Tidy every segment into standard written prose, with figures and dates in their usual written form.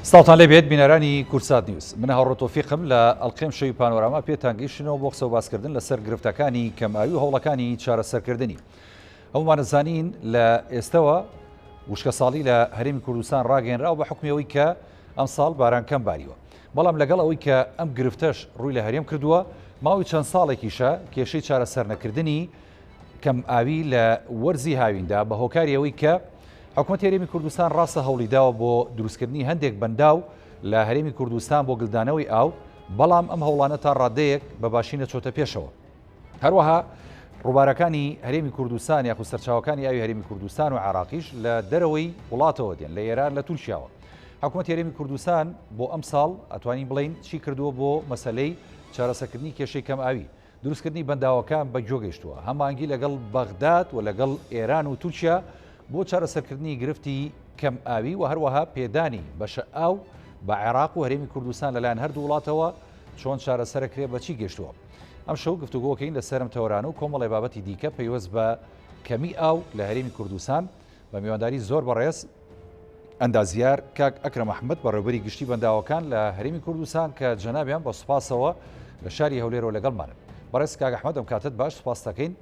سڵاوتان لێبێت بینەرانی کوردسات نیوز من هاوڕۆ تۆفیقم لە ئەڵقەی ئەمشەوی پانۆراما پێتان گەیشتنەوە بۆ قسە و باسکردن لەسەر گرفتەکانی کەمئاوی و هەوڵەکانی چارەسەرکردنی هەموومان زانین لە ئێستەوە وشکەساڵی لە هەرێمی کوردستان ڕاگەیەنراوە بە حکمی ئەوەی کە ئەمساڵ باران کەم باریوە بەڵام لەگەڵ ئەوەی کە ئەم گرفتەش ڕووی لە هەرێم کردووە ماوەی چەند ساڵێکیشە کێشەی چارەسەرنەکردنی کەم ئاوی لە وەرزی هاویندا بە هۆکاری ئەوەی کە حکومەتی هەرێمی کوردستان ڕاستە هەوڵی داوە بۆ دروستکردنی هەندێک بەنداو لە هەرێمی کوردستان بۆ گلدانەوەی ئاو، بەڵام ئەم هەوڵانە تا ڕادەیەک بە باشی نەچۆتە پێشەوە. هەروەها ڕووبارەکانی هەرێمی کوردستان یاخود سەرچاوەکانی ئاوی هەرێمی کوردستان و عێراقیش لە دەرەوەی وڵاتەوە دێن، لە ئێران، لە تورکیاوە. حکومەتی هەرێمی کوردستان بۆ ئەمساڵ ئەتوانین بڵێین چی کردووە بۆ مەسەلەی چارەسەرکردنی کێشەی کەمئاوی؟ دروستکردنی بەنداوەکان بە گوێ گەیشتووە. هەماهەنگی لەگەڵ بەغداد و لەگەڵ ئێران و تورکیا بۆ چارەسەرکردنی گرفتی کەم ئاوی و هەروەها پێدانی بەشە ئاو بە عێراق و هەرێمی کوردستان لەلایەن هەردوو وڵاتەوە چۆن چارەسەرەکرێ بە چی گەشتووە؟ ئەمشەو گفتوگۆکەین لەسەر ئەم تەوەرانە و کۆمەڵێ بابەتی دیکە پەیوەست بە کەمی ئاو لە هەرێمی کوردستان بە میوانداری زۆر بەڕێز ئەندازیار کاک ئەکرەم ئەحمەد بەڕێوبەری گشتی بەنداوەکان لە هەرێمی کوردستان کە جەنابیان بە سوپاسەوە لە شاری هەولێرەوە لەگەڵمانن. بەڕێز کاک ئەحمەد ئەم کاتەت باش سوپاست دەکەین.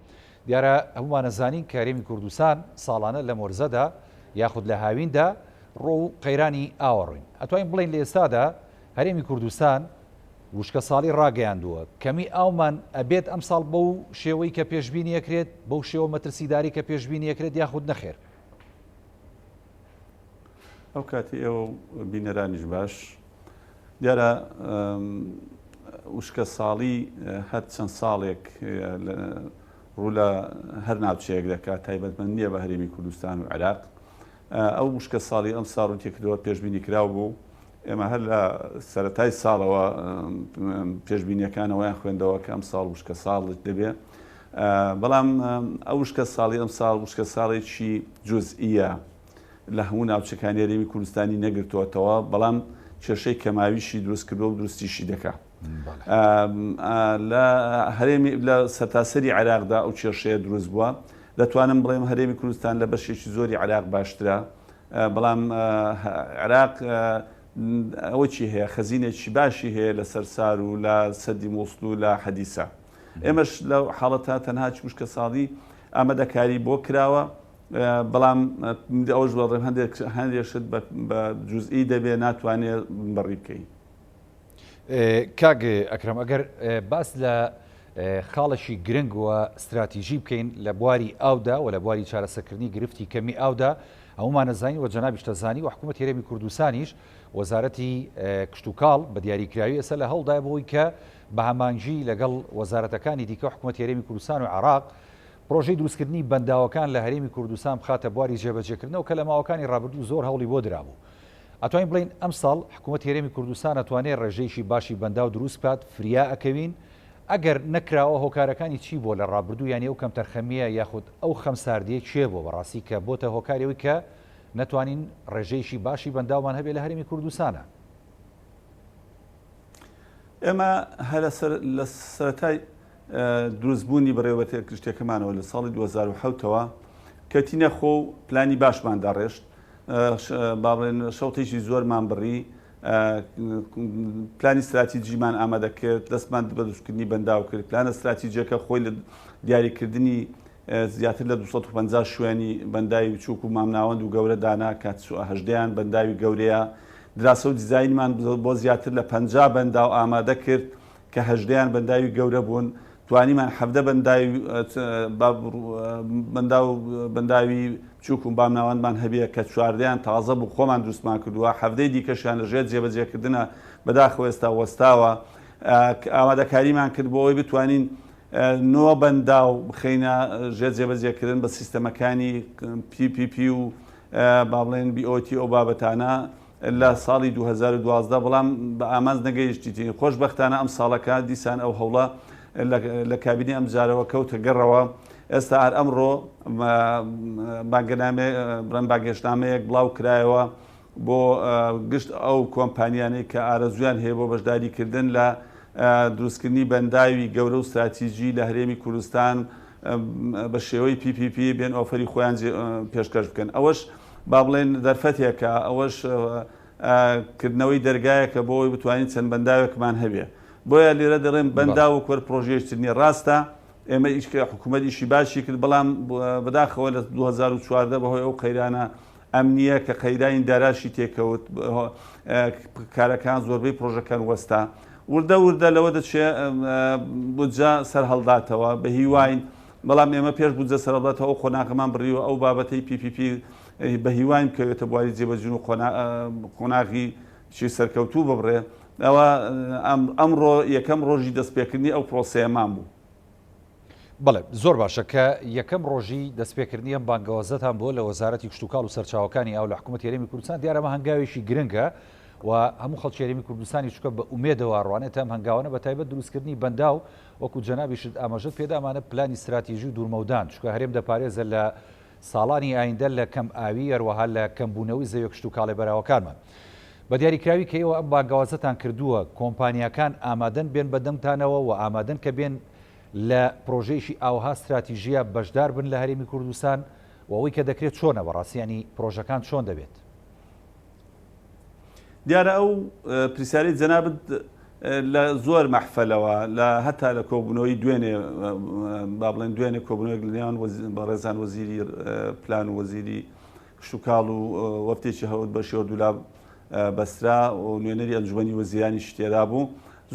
دیارە هەموومان ئەزانین کە هەرێمی کوردستان ساڵانە لەم وەرزەدا یاخود لە هاویندا ڕۆ و قەیرانی ئاوە ڕۆین. ئەتوانین بڵێین لە ئێستادا هەرێمی کوردستان وشکەساڵی ڕاگەیاندووە، کەمی ئاومان ئەبێت ئەمساڵ بەو شێوەی کە پێشبینی ئەکرێت، بەو شێوە مەترسیدارەی کە پێشبینی ئەکرێت یاخود نەخێر؟ ئەو کاتی ئێوە و بینەرانیش باش. دیارە وشکە ساڵی هەر چەند ساڵێک ڕوو لە هەر ناوچەیەک دەکات، تایبەتمەند نییە بە هەرێمی کوردستان و عێراق. ئەو وشکە ساڵی ئەم ساڵ ڕووی تێکردەوە پێشبینی کراو بوو. ئێمە هەر لە سەرەتای ساڵەوە پێشبینیەکانەوەیان خوێندەوە کە ئەم ساڵ وشکە ساڵ دەبێ. بەڵام ئەو وشکە ساڵی ئەم ساڵ وشکە ساڵێکی جوزئیە لە هەموو ناوچەکانی هەرێمی کوردستانی نەگرتووەتەوە، بەڵام کێشەی کەماویشی دروست کردووە و دروستیشی دەکا. لە هەرێمی لە سەرتاسەری عێراقدا ئەو کێشەیە دروست بووە. دەتوانم بڵێم هەرێمی کوردستان لە بەشێکی زۆری عێراق باشترە، بەڵام عێراق ئەوەکی هەیە خەزینێکی باشی هەیە لە سەرسار و لە سەدی مووسڵ و لە حەدیسە. ئێمەش لەو حاڵەتە تەنها وشکەساڵی ئامادەکاری بۆ کراوە، بەڵام ئەوەش بەڵێم هەندێک هەندێک شت بە جوزئی دەبێ ناتوانێ بەڕی بکەین. کاک ئەکرەم ئەگەر باس لە خاڵێکی گرنگ و ستراتیژی بکەین لە بواری ئاودا و لە بواری چارەسەرکردنی گرفتی کەمی ئاودا هەموومان ئەزانین و جەنابیشت ئەزانی و حکوومەتی هەرێمی کوردستانیش وەزارەتی کشتوکاڵ بە دیاریکراوی ئێستا لە هەوڵدایە بۆ ئەوەی کە بە هەمانگی لەگەڵ وەزارەتەکانی دیکە و حکوومەتی هەرێمی کوردستان و عێراق پرۆژەی دروستکردنی بەنداوەکان لە هەرێمی کوردستان بخاتە بواری جێبەجێکردنەوە کە لە ماوەکانی ڕابردوو زۆر هەوڵی بۆ درابوو. ئەتوانین بڵێین ئەمساڵ حکوومەتی هەرێمی کوردستان ئەتوانێ ڕێژەیەکی باشی بەنداو دروست بکات، فریا ئەکەوین؟ ئەگەر نەکراوە هۆکارەکانی چی بووە لە ڕابردوو یانی ئەو کەمتەرخەمییە یاخود ئەو خەمساردییە کێ بووە بەڕاستی کە بۆتە هۆکاری ئەوەی کە نەتوانین ڕێژەیەکی باشی بەنداومان هەبێ لە هەرێمی کوردستانا؟ ئێمە هەر لە سەرەتای دروستبوونی بەڕێوەبەرە گشتیەکەمانەوە لە ساڵی 2007 ەوە کەوتینە خۆ و پلانی باشمان داڕێشت، با بڵێن شەوتێکی زۆرمان بڕی، پلانی ستراتیجیمان ئامادە کرد، دەستمان بە دروستکردنی بەنداو کرد. پلانە ستراتیجیەکە خۆی لە دیاریکردنی زیاتر لە 250 شوێنی بەنداوی بچووک و مامناوەند و گەورە دانا کە هەژدەیان بەنداوی گەورەیە. دراسە و دیزاینمان بۆ زیاتر لە 50 بەنداو ئامادە کرد کە هەژدەیان بەنداوی گەورە بوون. توانیمان 17 بەنداوی بەنداو بەنداوی بچووک و مامناوەندمان هەبێ کە چواردەیان تازە بوو خۆمان دروستمان کردووە، حەڤدەی دیکەشیان لە ژێر جێبەجێکردنە، بەداخەوە ئێستا وەستاوە. ئامادەکاریمان کرد بۆ ئەوەی بتوانین نۆ بەنداو بخەینە ژێر جێبەجێکردن بە سیستەمەکانی PPP و با بڵێن BOT ئەو بابەتانە لە ساڵی 2012 بەڵام بە ئامانج نەگەیشتیتین. خۆشبەختانە ئەم ساڵەکە دیسان ئەو هەوڵە لە کابینەی ئەم جارەوە کەوتە گەڕەوە. ئێستا هەر ئەمڕۆ بانگهێشتنامەیەک بڵاو کرایەوە بۆ گشت ئەو کۆمپانیانەی کە ئارەزوویان هەیە بۆ بەشداریکردن لە دروستکردنی بەنداوی گەورە و ستراتیجی لە هەرێمی کوردستان بە شێوەی PPP بێن ئۆفەری خۆیان پێشکەش بکەن. ئەوەش با بڵێن دەرفەتێکە، ئەوەش کردنەوەی دەرگایەکە بۆ ئەوەی بتوانین چەند بەنداوێکمان هەبێ. بۆیە لێرە دەڵێم بەنداو وەکو هەر پرۆژەیەکی تر نییە. ڕاستە ئێمە ئیش کە حکوومەت ئیشی باشی کرد، بەڵام بەداخەوە لە 2014 بەهۆی ئەو قەیرانە ئەمنییە کە قەیرانی داراشی تێکەوت، کارەکان زۆربەی پرۆژەکان وەستا. وردە وردە لەوە دەچێ بودجە سەرهەڵداتەوە، بە هیواین، بەڵام ئێمە پێش بودجە سەرهەڵداتەوە ئەو قۆناغەمان بڕیوە، ئەو بابەتەی PPP بە هیواین بکەوێتە بواری جێبەجێ و قۆناغی چی سەرکەوتوو ببڕێ. ئەوە ئەمڕۆ یەکەم ڕۆژی دەستپێکردنی ئەو پرۆسەیەمان بوو. بەڵێ زۆر باشە کە یەکەم ڕۆژی دەستپێکردنی ئەم بانگەوازەتان بووە لە وەزارەتی کشتوکاڵ و سەرچاوەکانی ئاو لە حکوومەتی هەرێمی کوردستان، دیارە ئەمە هەنگاوێکی گرنگە و هەموو خەڵکی هەرێمی کوردستانی چونکە بە ئومێدەوە ڕوانێتە ئەم هەنگاوانە بە تایبەت دروستکردنی بەنداو وەکو جەنابیشت ئاماژەت پێدا ئەمانە پلانی ستراتیژی و دوورمەودان چونکە هەرێم دەپارێزە لە ساڵانی ئایندە لە کەم ئاوی هەروەها لە کەمبوونەوەی زەویە کشتوکاڵێ بەراوەکانمان. بە دیاریکراوی کە ئێوە ئەم بانگەوازەتان کردووە کۆمپانیاکان ئامادەن بێن بە دەنگتانەوە و ئامادەن کە بێن لە پرۆژەیەکی ئاوها ستراتیژیە بەشدار بن لە هەرێمی کوردستان و ئەوەی کە دەکرێت چۆنە بەڕاستی یانی پرۆژەکان چۆن دەبێت؟ دیارە ئەو پرسیارەی جەنابت لە زۆر مەحفەلەوە لە هەتا لە کۆبوونەوەی دوێنێ با بڵێن دوێنێ کۆبوونەوەیەک لە نێوان بەڕێزان وەزیری پلان و وەزیری کشتوکاڵ و وەفتێکی هەوت بەشی هەردوولا بەسترا و نوێنەری ئەنجومەنی وەزیرانیش تێدا بوو.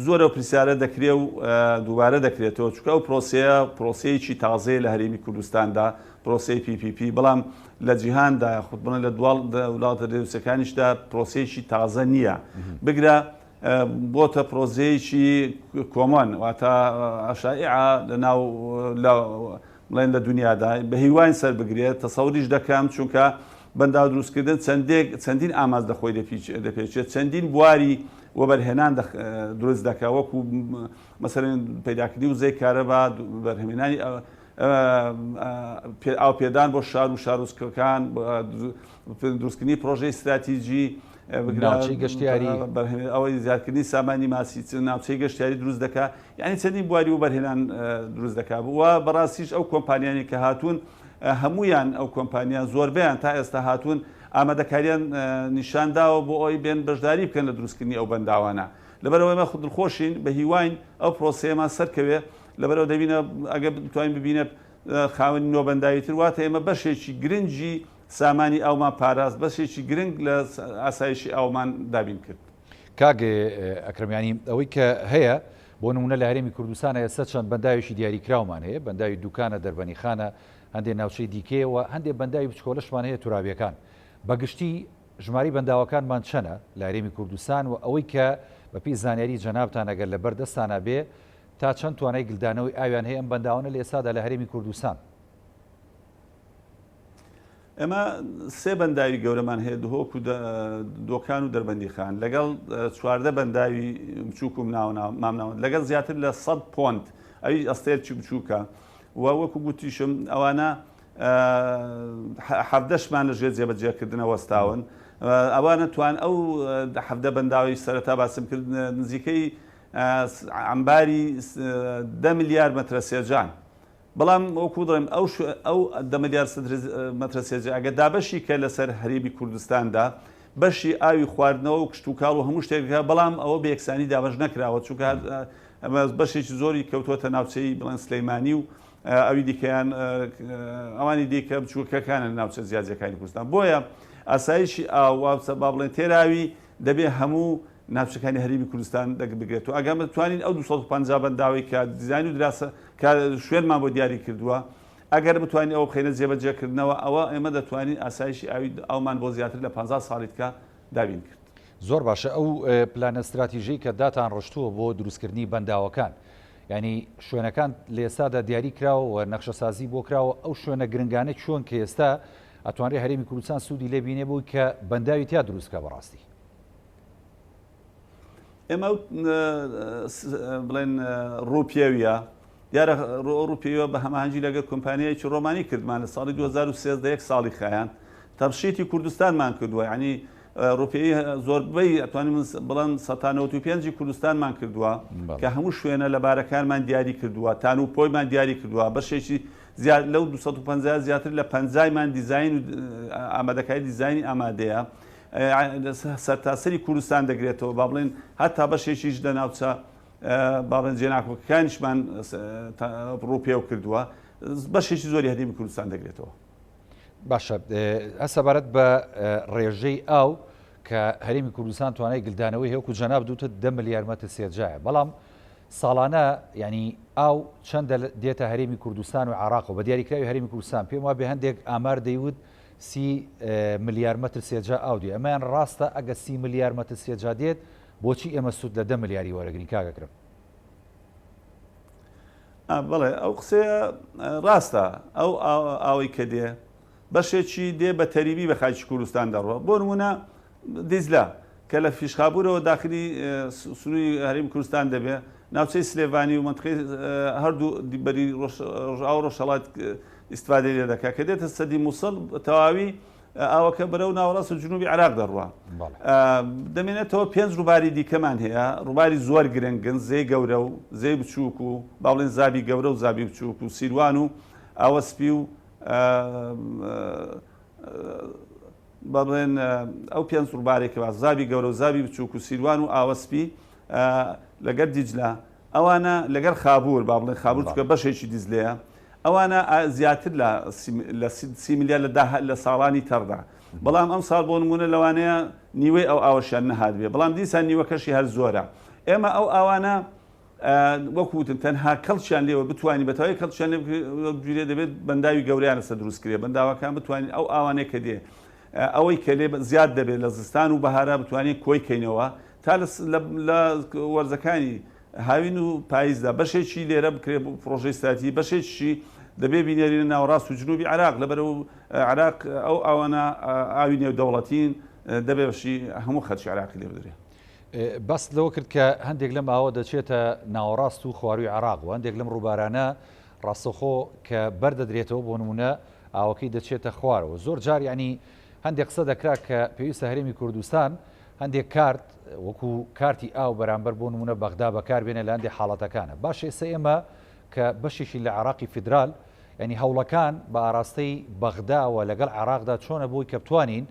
زۆر ئەو پرسیارە دەکرێ و دووبارە دەکرێتەوە، چونکە ئەو پرۆسەیە پرۆسەیەکی تازەیە لە هەرێمی کوردستاندا، پرۆسەی PPP، بەڵام لە جیهاندا یاخود بڵێن لە وڵاتە دراوسێکانیشدا پرۆسەیەکی تازە نییە، بگرە بۆتە پرۆسەیەکی common، واتە شائیعە لە ناو لە بڵێن لە دنیادا، بە هیواین سەر بگرێت، تەسەوریش دەکەم، چونکە بەنداو دروستکردن چەندێک چەندین ئامانج لە خۆی دەپێچێت، چەندین بواری وەبەرهێنان دروست دەکا، وەکو مەسەلەن پەیداکردنی وزەی کارەبا، بەرهەمهێنانی ئاوپێدان بۆ شار و شارۆچکەکان، دروستکردنی پرۆژەی ستراتیجی، ناوچەی گەشتیاری، ئەوەی زیادکردنی سامانی ماسی، ناوچەی گەشتیاری دروست دەکا، یعنی چەندین بواری وەبەرهێنان دروست دەکا و بەڕاستیش ئەو کۆمپانیانی کە هاتوون هەمویان ئەو کۆمپانیا زۆربەیان تا ئێستا هاتوون ئامادەکاریان نیشان داوە بۆ ئەوەی بێن بەشداری بکەن لە دروستکردنی ئەو بەنداوانە. لەبەرئەوە ئێمە دڵخۆشین، بە هیواین ئەو پرۆسەیەمان سەرکەوێ، لەبەرئەوە دەبینە ئەگەر بتوانین ببینە خاوەنی نۆ بەنداوی تر، واتە ئێمە بەشێکی گرنگی سامانی ئاومان پاراست، بەشێکی گرنگ لە ئاسایشی ئاومان دابین کرد. کاک ئەکرەم یانی ئەوەی کە هەیە بۆ نمونە لە هەرێمی کوردستان ئێستا چەند بەنداوێکی دیاریکراومان هەیە، بەنداوی دوکانە، دەربەنیخانە، هەندێ ناوچەی دیکەیە و هەندێ بەنداوی بچکۆلەشمان هەیە تورابیەکان. بە گشتی ژمارەی بەنداوەکانمان چەنە لە هەرێمی کوردستان و ئەوەی کە بە پێی زانیاری جەنابتان ئەگەر لە بەر دەستانا بێ تا چەند توانای گلدانەوەی ئاویان هەیە ئەم بەنداوانە لە ئێستادا لە هەرێمی کوردستان؟ ئێمە سێ بەنداوی گەورەمان هەیە، دهۆک و دۆکان و دەربەندیخان، لەگەڵ 14 بەنداوی بچووک و مامناوەند، لەگەڵ زیاتر لە 100 pond، ئەویش ئەستێرکی بچووکە و وەکو گوتیشم ئەوانە حەڤدەشمان لە ژێر جێبەجێکردنە وەستاون. ئەوانە توان ئەو حەڤدە بەنداوی سەرەتا باسم کرد نزیکەی عەمباری دە ملیار مەترە سێجان. بەڵام وەکو دەڵێم ئەو ئەو دە ملیار مەترە سێجا ئەگەر دابەشی کە لەسەر هەرێمی کوردستاندا بەشی ئاوی خواردنەوە و کشتوکاڵ و هەموو شتێک بەڵام ئەوە بە یەکسانی دابەش نەکراوە چونکە بەشێکی زۆری کەوتووەتە ناوچەی بڵێن سلەیمانی و ئەوی دیکەیان ئەوانی دیکە بچووکەکانن ناوچە جیاجیەکانی کوردستان بۆیە ئاسایشی ئاو با بڵێن تێراوی دەبێ هەموو ناوچەکانی هەرێمی کوردستان بگرێت و ئەگەر بتوانین ئەو 250 بەنداوەی کە دیزاین و دراسە کە شوێنمان بۆ دیاری کردووە ئەگەر بتوانین ئەوە بخەینە جێبەجێکردنەوە ئەوە ئێمە دەتوانین ئاسایشی ئاوی ئاومان بۆ زیاتر لە 50 ساڵی دیکە دابین کرد. زۆر باشە ئەو پلانە ستراتیژەی کە داتان ڕشتووە بۆ دروستکردنی بەنداوەکان یانی شوێنەکان لە ئێستادا دیاری کراوە و نەخشەسازی بۆ کراوە ئەو شوێنە گرنگانە چۆن کە ئێستا ئەتوانرێ هەرێمی کوردستان سوودی لێ بینێ بۆی کە بەنداوی تیا دروست بکا بەڕاستی؟ ئێمە بڵێن ڕووپێویە دیارە ڕووپێوە بە هەماهەنگی لەگەڵ کۆمپانیایەکی ڕۆمانی کردمان لە ساڵی 2013 یەک ساڵی خایاند تەبشیتی کوردستانمان کردووە یعنی ڕووپێی زۆربەی ئەتوانم بڵێن 195 کوردستانمان کردووە کە هەموو شوێنە لەبارەکانمان دیاری کردووە تان و پۆیمان دیاری کردووە بەشێکی زیاد لەو 250 زیاتر لە پەنجایمان دیزاین و ئامادەکاری دیزاینی ئامادەیە. سەرتاسەری کوردستان دەگرێتەوە با بڵێن هەتا بەشێکیش لە ناوچە با بڵێن جێناکۆکەکانیشمان ڕووپێو کردووە بەشێکی زۆری هەرێمی کوردستان دەگرێتەوە. باشە سەبارەت بە ڕێژەی ئاو کە هەرێمی کوردستان توانای گلدانەوەی هەیە وەکو جەناب دوتت دە ملیار مەتر سێجایە بەڵام ساڵانە یعنی ئاو چەندە دێتە هەرێمی کوردستان و عراق و بە دیاریکراوی هەرێمی کوردستان پێم وابێ هەندێک ئامار دەیوت سی ملیار مەتر سێجا ئاو دێ ئەمەیان ڕاستە ئەگە سی ملیار مەتر سێجا دێت بۆچی ئێمە سوود لە دە ملیاری وەرەگرین کاک ئەکرەم؟ بەڵێ ئەو قسەیە ڕاستە ئەو ئاوەی کە دێ بەشێکی دێ بە تەریبی بە خاکی کوردستان دەڕوە بۆ نمونە دیجلە کە لە فیشخابورەوە داخلی سنووری هەرێمی کوردستان دەبێ ناوچەی سلێڤانی و منطقەی هەردوو بەری ڕۆژئاوا و ڕۆژهەڵات ئیستفادەی لێ دەکات کە دێتە سەدی موسڵ تەواوی ئاوەکە بەرەو ناوەڕاست و جنوبی عێراق دەڕوا. دەمێنێتەوە پێنج ڕووباری دیکەمان هەیە، ڕووباری زۆر گرنگن، زێی گەورە و زێی بچووک و با بڵێین زابی گەورە و زابی بچووک و سیروان و ئاوە سپی و با بڵێن ئەو پێنج ڕووبارێک کە باس زابی گەورە و زابی بچووک و سیروان و ئاوە سپی لەگەر دیجلە ئەوانە لەگەر خابوور با بڵێن خابوور چونکە بەشێکی دیجلەیە ئەوانە زیاتر لە سی ملیار لە داهات لە ساڵانی تەڕدا بەڵام ئەم ساڵ بۆ نمونە لەوانەیە نیوەی ئەو ئاوەشیان نەهات بێ بەڵام دیسان نیوەکەشی هەر زۆرە ئێمە ئەو ئاوانە وەکو وتم تەنها کەڵکیان لێوە بتوانین بەتەواوی کەڵکیان لێ بگیرێ دەبێت بەنداوی گەورەیان لەسەر دروست کرێ بەنداوەکان بتوانین ئەو ئاوانەی کە دێ ئەوەی کە لێ زیاد دەبێت لە زستان و بەهارا بتوانین کۆی کەینەوە تا لە وەرزەکانی هاوین و پاییزدا بەشێکی لێرە بکرێت بۆ پڕۆژەی ستراتیجی، بەشێکیشی دەبێ بینێرینە ناوەڕاست و جنوبی عێراق، لەبەرئەو عێراق ئەو ئاوانە ئاوی نێودەوڵەتین، دەبێ بەشی هەموو خەرکی عێراقی لێ بدرێ. باست لەوە کرد کە هەندێک لەم ئاوە دەچێتە ناوەڕاست و خوارووی عێراق و هەندێک لەم ڕووبارانە ڕاستەوخۆ کە بەردەدرێتەوە بۆ نموونە ئاوەکەی دەچێتە خوارەوە زۆر جار یانی هەندێک قسە دەکرا کە پێویستە هەرێمی کوردستان هەندێک کارت وەکو کارتی ئاو بەرامبەر بۆ نمونە بەغدا بەکاربێنێ لە هەندێک حاڵەتەکانە باشە ئێستا ئێمە کە بەشێکین لە عێراقی فیدرال یعنی هەوڵەکان بە ئاراستەی بەغداوە لەگەڵ عێراقدا چۆنە بۆی کە بتوانین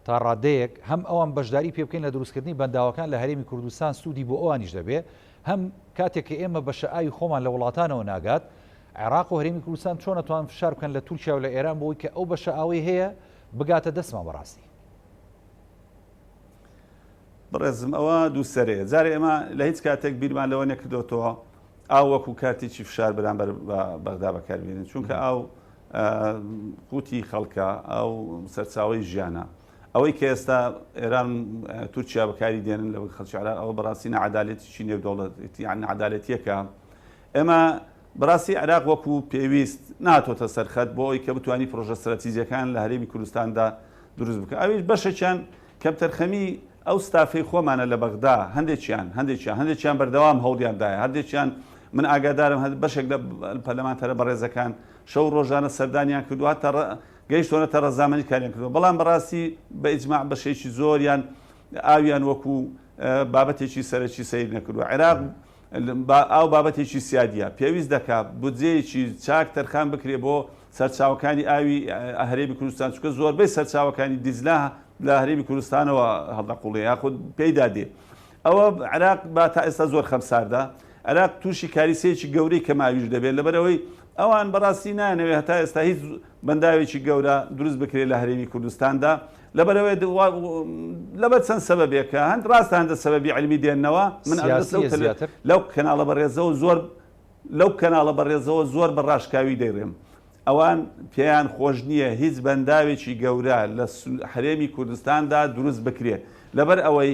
تا ڕادەیەک هەم ئەوان بەشداری پێ بکەین لە دروستکردنی بەنداوەکان لە هەرێمی کوردستان سوودی بۆ ئەوانیش دەبێ هەم کاتێک کە ئێمە بەشە ئاوی خۆمان لە وڵاتانەوە ناگات عێراق و هەرێمی کوردستان چۆن ئەتوان فشار بکەن لە تورکیا و لە ئێران بۆی کە ئەو بەشە ئاوەی هەیە بگاتە دەستمان بەڕاستی بەڕێزم ئەوە دوو سەرەیە جارێ ئێمە لە هیچ کاتێک بیرمان لەوە نەکردۆتەوە ئاو وەکو کارتێکی فشار بەرامبەر بە بەغدا بەکاربێنین چونکە ئاو قوتی خەڵکە ئەو سەرچاوی ژیانە ئەوەی کە ئێستا ئێران تورکیا بەکاری دێنن لە خەڵکی عێراق ئەوە بەڕاستی نەعادالەتیی نێودەوڵەتی یان نەعادالەتیەکە ئێمە بەڕاستی عێراق وەکو پێویست ناتۆتە سەر خەت بۆ ئەوی کە بتوانی پرۆژە ستراتیجیەکان لە هەرێمی کوردستاندا دروست بکە ئەویش بەشێکیان کەمتەرخەمی ئەو ستافەی خۆمانە لە بەغدا هەندێکیان هەندێکیان هەندێکیان بەردەوام هەوڵیان دایە هەندێکیان من ئاگادارم هەر بەشێک لە پەرلەمانتەرە بەڕێزەکان شەو ڕۆژانە سەردانیان کردو هەتا گەیشتۆنەتە ڕەزامەنی کاریان کردووە بەڵام بەڕاستی بە ئیجماع بەشێکی زۆریان ئاویان وەکو بابەتێکی سەرەکی سەیر نەکردووە عێراق ئاو بابەتێکی سیادیە، پێویست دەکا بودجەیەکی چاک تەرخان بکرێ بۆ سەرچاوەکانی ئاوی هەرێمی کوردستان، چونکە زۆربەی سەرچاوەکانی دیجلە لە هەرێمی کوردستانەوە هەڵدەقوڵێ یاخود پێیدا دێ. ئەوە عێراق با تا ئێستا زۆر خەمساردە، عێراق تووشی کاریسەیەکی گەورەی کەماویش دەبێت، لەبەرئەوەی ئەوان بەڕاستی نایانەوێ هەتا ئێستا هیچ بەنداوێکی گەورە دروست بکرێت لە هەرێمی کوردستاندا لەبەرئەوەی لەبەر چەند سەبەبێکە هەند ڕاستە هەندە سەبەبی عیلمی دێننەوە من لەو کەناڵە بەڕێزەوە زۆر لەو کەناڵە بەڕێزەوە زۆر بە ڕاشکاوی دەیڕێم ئەوان پێیان خۆش نییە هیچ بەنداوێکی گەورە لە هەرێمی کوردستاندا دروست بکرێت لەبەر ئەوەی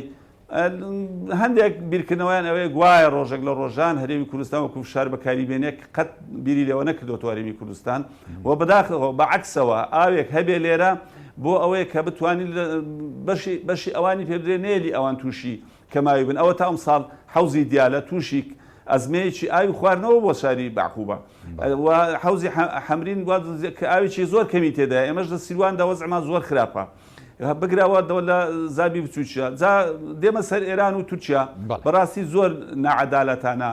هەندێک بیرکردنەوەیان ئەوەیە گوایە ڕۆژێک لە ڕۆژان هەرێمی کوردستان وەکو فشار بەکاری بێنێ کە قەت بیری لێوە نەکردۆتەوە هەرێمی کوردستان و بەداخەوە بە عەکسەوە ئاوێک هەبێ لێرە بۆ ئەوەیە کە بتوانین بەشی بەشی ئەوانی پێ بدرێ نێلی ئەوان تووشی کەماوی بن ئەوە تا ئەمساڵ حەوزی دیالە تووشی ئەزمەیەکی ئاوی خواردنەوە بۆ شاری بەعقوبە و حەوزی حەمرین کە ئاوێکی زۆر کەمی تێدایە ئێمەش لە سیرواندا وەزعمان زۆر خراپە بگرە وە لە زابی بچووکیە جا دێمە سەر ئێران و تورکیا بەڕاستی زۆر ناعەدالەتانە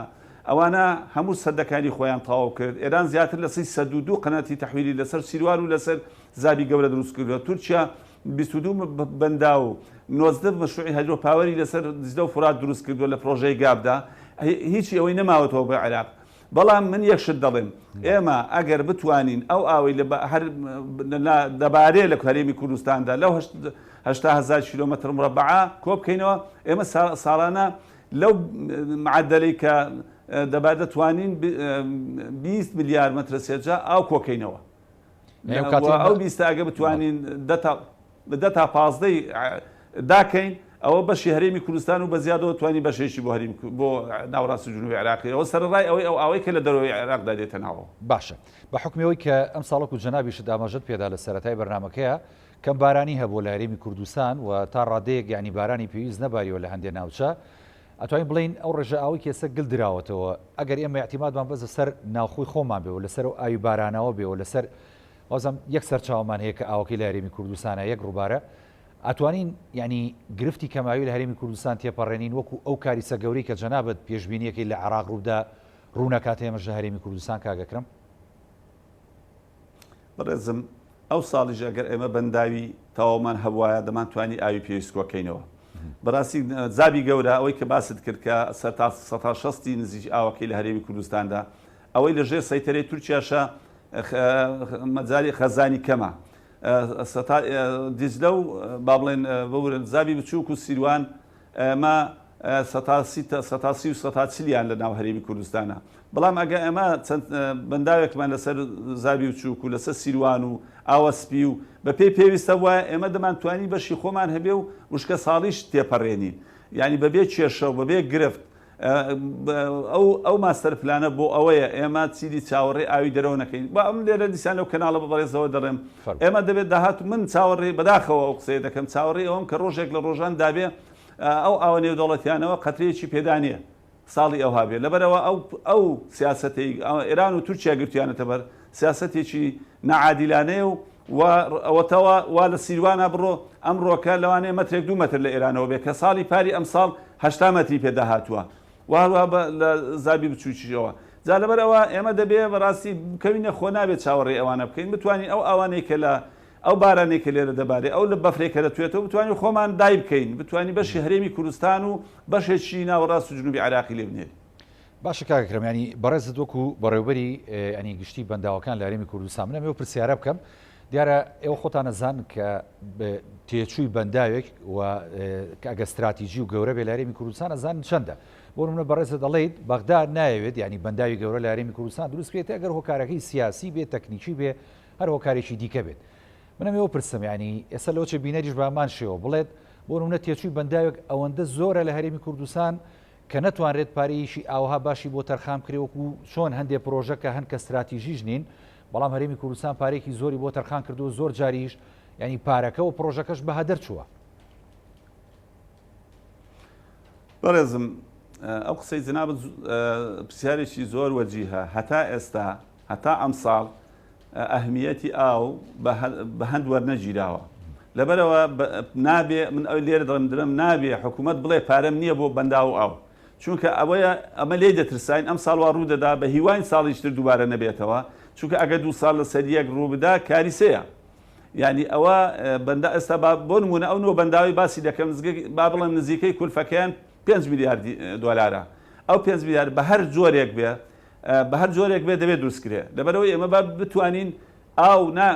ئەوانە هەموو سەدەکانی خۆیان تەواو کرد ئێران زیاتر لە 302 قەناتی تەحویلی لەسەر سیروان و لەسەر زابی گەورە دروست کردووە تورکیا 22 بەنداو 19 مەشروعی hydro power ی لەسەر دیجلە و فورات دروست کردووە لە پرۆژەی گابدا، هیچی ئەوەی نەماوەتەوە بۆ عێراق. بەڵام من یەک شت دەڵێم، ئێمە ئەگەر بتوانین ئەو ئاوەی لە هەر دەبارێ لە هەرێمی کوردستاندا لەو 80 هەزار کیلۆمەتر مرەبەعە کۆ بکەینەوە، ئێمە ساڵانە لەو معەدەلەی کە دەبا دەتوانین 20 ملیار مەترە سێجا ئاو کۆکەینەوە. ئەو بیستە ئەگە بتوانین دە تا پازدەی داکەین ئەوە بەشی هەرێمی کوردستان و بە زیادەوە توانی بەشێکی بۆ هەریم بۆ ناوەڕاست و جنوبی عێراقی ئەوە سەرەڕای ئەوەی ئەو ئاوەی کە لە دەرەوەی عێراقدا دێتە ناوەوە. باشە بە حوکمی ئەوەی کە ئەمساڵ وەکو جەنابیشت ئاماژەت پێدا لە سەرەتای بەرنامەکەیا کەم بارانی هەبووە لە هەرێمی کوردستان و تا ڕادەیەک یانی بارانی پێویست نەباریوە لە هەندێ ناوچە ئەتوانین بڵێین ئەو ڕێژە ئاوەی کە ئێستا گل دراوەتەوە ئەگەر ئێمە ئیعتیمادمان بەس لەسەر ناوخۆی خۆمان بێ و لەسەر ئەو ئاوی بارانەوە بێ و لەسەر وازم یەک سەرچاوەمان هەیە کە ئاوەکەی لە هەرێمی کوردستانە یەک ڕووبارە ئەتوانین یعنی گرفتی کەماوی لە هەرێمی کوردستان تێپەڕێنین وەکو ئەو کاریسە گەورەی کە جەنابت پێشبینیەکەی لە عێراق ڕووبدا ڕوونەکات ئێمەش لە هەرێمی کوردستان کاک ئەکرەم؟ بەڕێزم ئەو ساڵیش ئەگەر ئێمە بەنداوی تەواومان هەبوایە دەمانتوانی ئاوی پێویست کۆکەینەوە. بەڕاستی زابی گەورە ئەوەی کە باست کرد کە سەتا سەتا شەستی نزیک ئاوەکەی لە هەرێمی کوردستاندا ئەوەی لە ژێر سەیتەرەی تورکیاشە مەجالی خەزانی کەمە سەتا دیجلە و با بڵێن ببورن زابی بچووک و سیروان ئێمە سەتا سی سەتا سی و سەتا چلیان لە ناو هەرێمی کوردستانە بەڵام ئەگە ئێمە چەند بەنداوێکمان لەسەر زابی و چووک و لەسەر سیروان و ئاوە سپی و بە پێی پێویستە وایە ئێمە دەمانتوانی بەشی خۆمان هەبێ و وشکە ساڵیش تێپەڕێنین یعنی بەبێ کێشە و بەبێ گرفت ئەو ئەو master plan ە بۆ ئەوەیە ئێمە چیدی چاوەڕێی ئاوی دەرەوە نەکەین با ئەم لێرە دیسان لەو کەناڵە بە بەڕێزەوە دەڵێم ئێمە دەبێت داهات من چاوەڕێ بەداخەوە ئەو قسەیە دەکەم چاوەڕێی ئەوەم کە ڕۆژێک لە ڕۆژان دابێ ئەو ئاوە نێودەوڵەتیانەوە قەترەیەکی پێدا نییە ساڵی ئەوها بێ لەبەرەوە ئەو ئەو سیاسەتەی ئێران و تورکیا گرتویانەتە بەر سیاسەتێکی نەعادیلانەیە و و ئەوەتەوە وا لە سیروانا بڕۆ ئەمڕۆکە لەوانەیە مەترێک دوو مەتر لە ئێرانەوە بێ کە ساڵی پاری ئەمساڵ 80 مەتری پێدا هاتووە و هەروەها بە لە زابی بچووکیشەوە جا لەبەر ئەوە ئێمە دەبێ بەڕاستی بکەوینە خۆ نابێت چاوەڕێی ئەوانە بکەین بتوانین ئەو ئاوانەی کە لە ئەو بارانەی کە لێرە دەبارێ ئەو لە بەفرێک کە دەتوێتەوە بتوانین خۆمان دای بکەین بتوانین بەشی هەرێمی کوردستان و بەشێکی ناوەڕاست و جنوبی عێراقی لێ بنێرین. باشە کاک ئەکرەم یانی بەڕێزت وەکو بەڕێوبەری ینی گشتی بەنداوەکان لە هەرێمی کوردستان من ئەمەوێ پرسیارە بکەم دیارە ئێوە خۆتان ئەزان کە تێچووی بەنداوێک و کە ئەگە ستراتیژی و گەورە بێ لە هەرێمی کوردستان ئەزانن چەندە بۆ نمونە بەڕێزت دەڵێیت بەغدا نایەوێت یانی بەنداوی گەورە لە هەرێمی کوردستان دروست بکرێت ئەگەر هۆکارەکەی سیاسی بێت تەکنیکی بێ هەر هۆکارێکی دیکە بێت من ئەمەوێ پرسم یانی ئێستا لەوە چێ بینەریش بە هەمان شێوە بڵێت بۆ نمونە تێچووی بەنداوێک ئەوەندە زۆرە لە هەرێمی کوردستان کە نەتوانرێت پارەیەکی ئاوەها باشی بۆ تەرخان بکرێ وەکو چۆن هەندێ پرۆژە کە هەن کە ستراتیژیش نین بەڵام هەرێمی کوردستان پارەیەکی زۆری بۆ تەرخان کردووە زۆر جاریش یانی پارەکە و پرۆژەکەش بە هەدەر چووە. بەڕێزم ئەو قسەی جنابت پرسیارێکی زۆر وەجیهە هەتا ئێستا هەتا ئەمساڵ ئەهمیەتی ئاو بە هەند وەرنەگیراوە لەبەرەوە نابێ من ئەو لێرە دەڵێم درم نابێ حکوومەت بڵێ پارەم نییە بۆ بەنداو ئاو چونکە ئەوەیە ئەمە لێی دەترساین ئەم ساڵ وا ڕوو دەدا بە هیواین ساڵیش تر دووبارە نەبێتەوە چونکە ئەگەر دوو ساڵ لەسەر یەک ڕوو بدا کاریسەیە یعنی ئەوە بەندە ئێستا بۆ نمونە ئەو نۆ بەنداوی باسی دەکەم با بڵێم نزیکەی کولفەکەیان 5 میلیارد دۆلارە ئەو 5 میلیارد بە هەر جۆرێک بێ بە هەر جۆرێک بێت دەبێت دروست کرێ لەبەرئەوەی ئێمە با بتوانین ئاو نا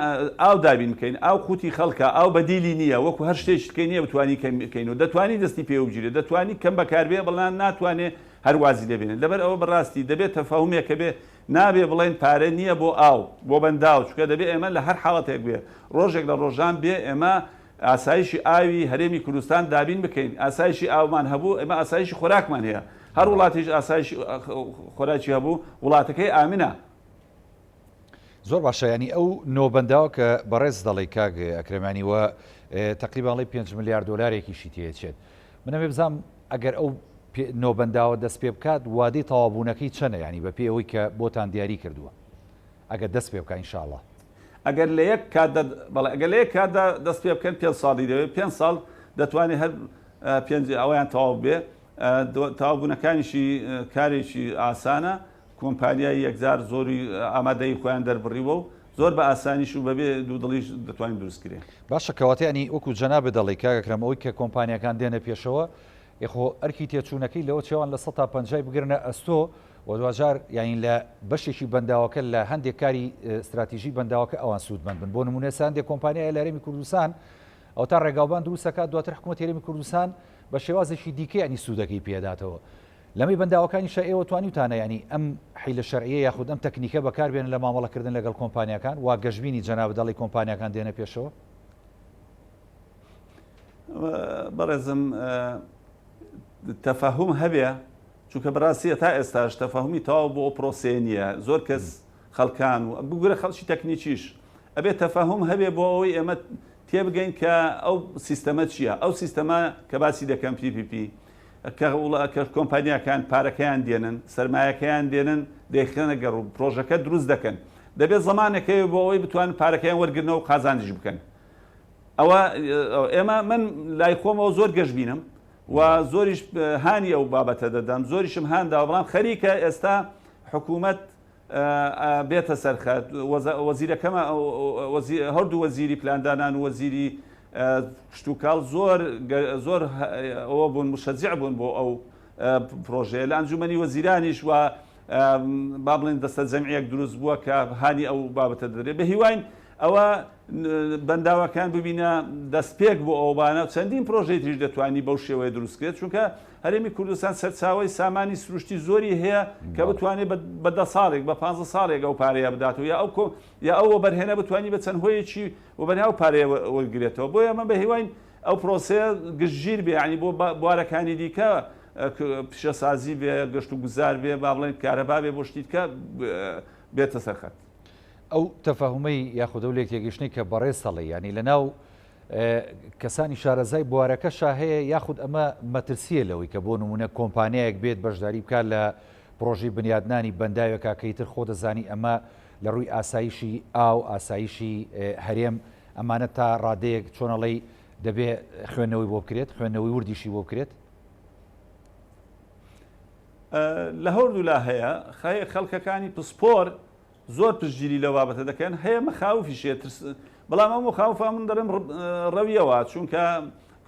ئاو دابین بکەین ئاو قوتی خەڵکە ئاو بەدیلی نییە وەکو هەر شتێکی تکەی نییە بتوانی کەم بکەین و دەتوانی دەستی پێوە بگیرێت دەتوانی کەم بەکاربێ بەڵام ناتوانێ هەر وازی لێ بێنێت لەبەر ئەوە بەڕاستی دەبێت تەفاهومێک هەبێ نابێ بڵێن پارە نییە بۆ ئاو بۆ بەنداو چونکە دەبێ ئێمە لە هەر حاڵەتێک بێ ڕۆژێک لە ڕۆژان بێ ئێمە ئاسایشی ئاوی هەرێمی کوردستان دابین بکەین، ئاسایشی ئاومان هەبوو، ئێمە ئاسایشی خۆراکمان هەیە، هەر وڵاتێکیش ئاسایشی خۆراکی هەبوو، وڵاتەکەی ئامنە. زۆر باشە یانی ئەو نۆ بەنداوە کە بەڕێز دەڵێی کاک ئەکرەم یانی وە تەقریبا ئەڵێی 5 ملیار دۆلارێکیشی تێچێت من ئەمێ بزانم ئەگەر ئەو نۆ بەنداوە دەست پێ بکات وادەی تەواوبوونەکەی چەنە یانی بەپێی ئەوەی کە بۆتان دیاری کردووە ئەگەر دەست پێ بکا ئینشاڵڵا. ئەگەر لە یەک کاتدا بەڵێ ئەگەر لە یەک کاتدا دەست پێ بکەن پێنج ساڵی دەوێت پێنج ساڵ دەتوانێت هەر پێنج ئەویان تەواو بێ تەواوبوونەکانیشی کارێکی ئاسانە کۆمپانیای یەکجار زۆری ئامادەی خۆیان دەربڕیوە و زۆر بە ئاسانیش و بەبێ دوودڵیش دەتوانین دروست کرێ. باشە کەواتە یانی وەکو جەنابت دەڵێی کاک ئەکرەم ئەوەی کە کۆمپانیاکان دێنە پێشەوە ئێ خۆ ئەرکی تێچوونەکەی لەوە چێوان 50%ی بگرنە ئەستۆ و دواجار یانی لە بەشێکی بەنداوەکە لە هەندێک کاری ستراتیژی بەنداوەکە ئەوان سوودمەند بن بۆ نمونە ئێستا هەندێک کۆمپانیایە لە هەرێمی کوردستان ئەو تا ڕێگاوبان دروست دەکات دواتر حکوومەت هەرێمی کوردستان بە شێوازێکی دیکە ینی سوودەکەی پێداتەوە لەمەی بەنداوەکانیشا ئێوە توانیوتانە یانی ئەم حیلە شەرعیە یاخود ئەم تەکنیکە بەکار بێنن لە مامەڵەکردن لەگەڵ کۆمپانیاکان وا گەشبینی جەنابت دەڵێی کۆمپانیاکان دێنە پێشەوە؟ بەڕێزم تەفەهوم هەبێ چونکە بەڕاستی تا ئێستاش تەفەهومی تەواو بۆ ئەو پرۆسەیە نییە زۆر کەس خەڵکان و بگورە خەڵکی تەکنیکیش ئەبێ تەفەهوم هەبێ بۆ ئەوەی ئێمە تێبگەین کە ئەو سیستەمە چییە ئەو سیستەمە کە باسی دەکەم PPP کە کە کۆمپانیاکان پارەکەیان دێنن، سەرمایەکەیان دێنن، دەیخەنە گەڕ و پرۆژەکە دروست دەکەن. دەبێت زەمانێک هەیە بۆ ئەوەی بتوانن پارەکەیان وەرگرنەوە و قازانجیش بکەن. ئەوە ئێمە من لای خۆمەوە زۆر گەشبینم و زۆریش هانی ئەو بابەتە دەدەم، زۆریشم هان داوە، بەڵام خەریکە ئێستا حکوومەت بێتە سەر خەت، وەزیرەکەمە هەردوو وەزیری پلاندانان و وەزیری کشتوکاڵ زۆر زۆر ئەوە بوون مشەجع بوون بۆ ئەو پرۆژەیە لە ئەنجومەنی وەزیرانیش و با بڵێن دەستە جەمعیەک دروست بووە کە هانی ئەو بابەتە دەدرێت بە هیواین ئەوە بەنداوەکان ببینە دەستپێک بۆ ئەوبانە چەندین پرۆژەی تریش دەتوانی بەو شێوەیە دروست کرێت چونکە هەرێمی کوردستان سەرچاوەی سامانی سروشتی زۆری هەیە کە بتوانێت بە دە ساڵێک بە پانزە ساڵێک ئەو پارەیە بداتەوە یا ئەو یا ئەو وەبەرهێنە بتوانی بە چەند هۆیەکی وەبەرهێن ئەو پارەیە وەرگرێتەوە بۆیە ئەمە بە هیواین ئەو پرۆسەیە گشتگیر بێ یعنی بۆ بوارەکانی دیکە پیشەسازی بێ گەشت و گوزار بێ با بڵێن کارەبا بێ بۆ شتی دیکە بێتە سەر خەت. ئەو تەفاهومەی یاخود ئەو لێکتێگەیشتنەی کە بەڕێز دەڵێی یانی لەناو کەسانی شارەزای بوارەکەشا هەیە یاخود ئەمە مەترسیە لەوەی کە بۆ نمونە کۆمپانیایەک بێت بەشداری بکات لە پرۆژەی بنیادنانی بەنداوێکا کە ئیتر خۆ دەزانی ئەمە لە ڕووی ئاسایشی ئاو ئاسایشی هەرێم ئەمانە تا ڕادەیەک چۆنەڵی دەبێ خوێندنەوەی بۆ بکرێت خوێندنەوەی وردیشی بۆ بکرێت. لە هەردوولا هەیە خەڵکەکانی پسپۆر زۆر پشتگیری لەو بابەتە دەکەن، هەیە مەخاوفیش هەیە ترس، بەڵام ئەو مخاوفە من دەڵێم ڕەویەوە، چونکە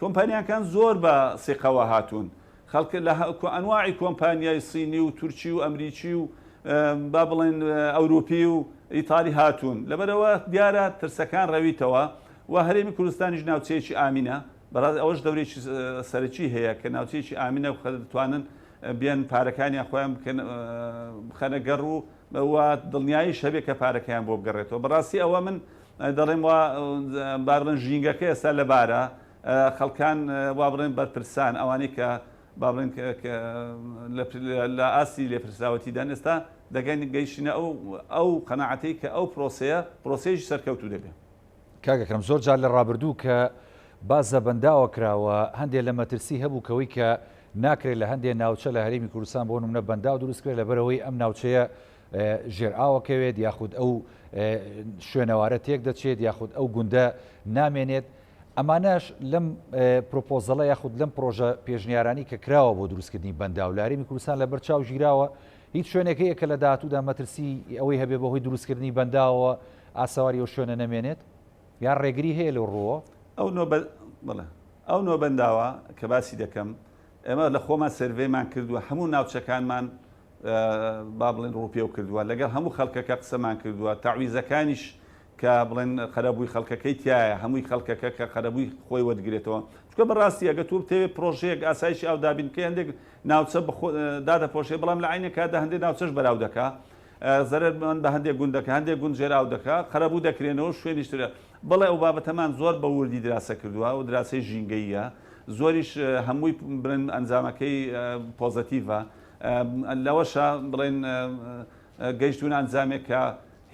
کۆمپانیاکان زۆر بە سیقەوە هاتوون، خەڵک لە ئەنواعی کۆمپانیای سینی و تورکی و ئەمریکی و با بڵێن ئەوروپی و ئیتالی هاتوون، لەبەرئەوە دیارە ترسەکان ڕەویتەوە و هەرێمی کوردستانیش ناوچەیەکی ئامینە، بەڕاست ئەوەش دەورێکی سەرەکی هەیە کە ناوچەیەکی ئامینە و دەتوانن بێن پارەکانیان خۆیان بخەنە گەڕ و و دڵنیاییش هەبێ کە پارەکەیان بۆ بگەڕێتەوە. بەڕاستی ئەوە من دەڵێم وا با بڵێن ژینگەکە ئێستا لەبارە، خەڵکان وا بڵێن بەرپرسان ئەوانەی کە با بڵێن لە ئاستی لێپرسراوەتیدان ئێستا دەگەن گەیشتینە ئەو ئەو قەناعەتەی کە ئەو پرۆسەیە پرۆسەیەکی سەرکەوتوو دەبێ. کاک ئەکرەم زۆر جار لە ڕابردوو کە باس لە بەنداوە کراوە هەندێ لە مەترسی هەبوو کەوەی کە ناکرێت لە هەندێ ناوچە لە هەرێمی کوردستان بۆ نمونە بەنداو دروست کرێت لەبەرئەوەی ئەم ناوچەیە ژێر ئاوەکەوێت یاخود ئەو شوێنەوارە تێک دەچێت یاخود ئەو گوندە نامێنێت ئەمانەش لەم پرۆپۆزەڵە یاخود لەم پرۆژە پێشنیارانی کە کراوە بۆ دروستکردنی بەنداو لە هەرێمی کوردستان لەبەر چاو گیراوە هیچ شوێنێک هەیە کە لە داهاتوودا مەترسی ئەوەی هەبێ بەهۆی دروستکردنی بەنداوەوە ئاسەواری ئەو شوێنە نەمێنێت؟ یان ڕێگری هەیە لەو ڕووەوە؟ ئەو نۆ بەڵێ ئەو نۆ بەنداوە کە باسی دەکەم ئێمە لە خۆمان سێرڤەیمان کردووە هەموو ناوچەکانمان با بڵێن ڕووپێو کردووە لەگەڵ هەموو خەڵکەکە قسەمان کردووە تەعویزەکانیش کە بڵێن قەرەبووی خەڵکەکەی تایە هەمووی خەڵکەکە کە قەرەبووی خۆی وەرگرێتەوە چونکە بەڕاستی ئەگە تۆ بتەوێت پرۆژەیەک ئاسایشی ئاو دابین بکەی هەندێک ناوچە دادەپۆشێ بەڵام لە عینە کاتدا هەندێک ناوچەش بەراو دەکا زەرەرمەند بە هەندێک گوند دەکا، هەندێک گوند ژێرئاو دەکا، قەرەبوو دەکرێنەوە شوێنیش ترە. بەڵێ ئەو بابەتەمان زۆر بە وردی دراسە کردووە، ئەو دراسەی ژینگەییە، زۆریش هەمووی بڵێن ئەنجامەکەی پۆزەتیڤە. لەوەشا بڵێن گەیشتوونە ئەنجامێک کە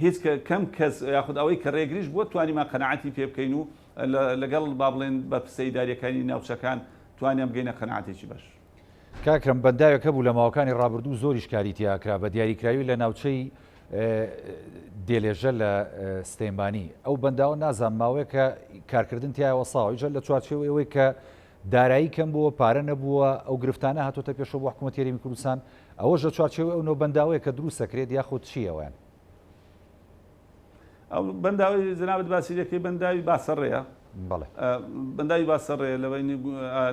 هیچ کەم کەس یاخود ئەوەی کە ڕێگریش بووە توانیمان قەناعەتی پێ بکەین و لەگەڵ با بڵێن بەرپرسە ئیدارییەکانی ناوچەکان توانیان بگەینە قەناعەتێکی باش. کاک کەم بەنداوێک هەبوو لە ماوەکانی ڕابردوو زۆریش کاری تیا کرا بە دیاریکراوی لە ناوچەی دێلێژە لە سلێمانی ئەو بەنداوە نازانم ماوەیەکە کارکردن تیا وەساوە ئیجا لە چوارچێوەی ئەوەی کە دارایی کەم بووە پارە نەبووە ئەو گرفتانە هاتۆتە پێشەوە بۆ حکوومەتی هەرێمی کوردستان ئەوەش لە چوارچێوەی ئەو نۆ بەنداوەیە کە دروست دەکرێت یاخود چییە ئەویان؟ ئەو بەنداوی جەنابت باسی دەکەی بەنداوی باسەڕێیە بەڵێ بەنداوی باسەڕێ لە بەینی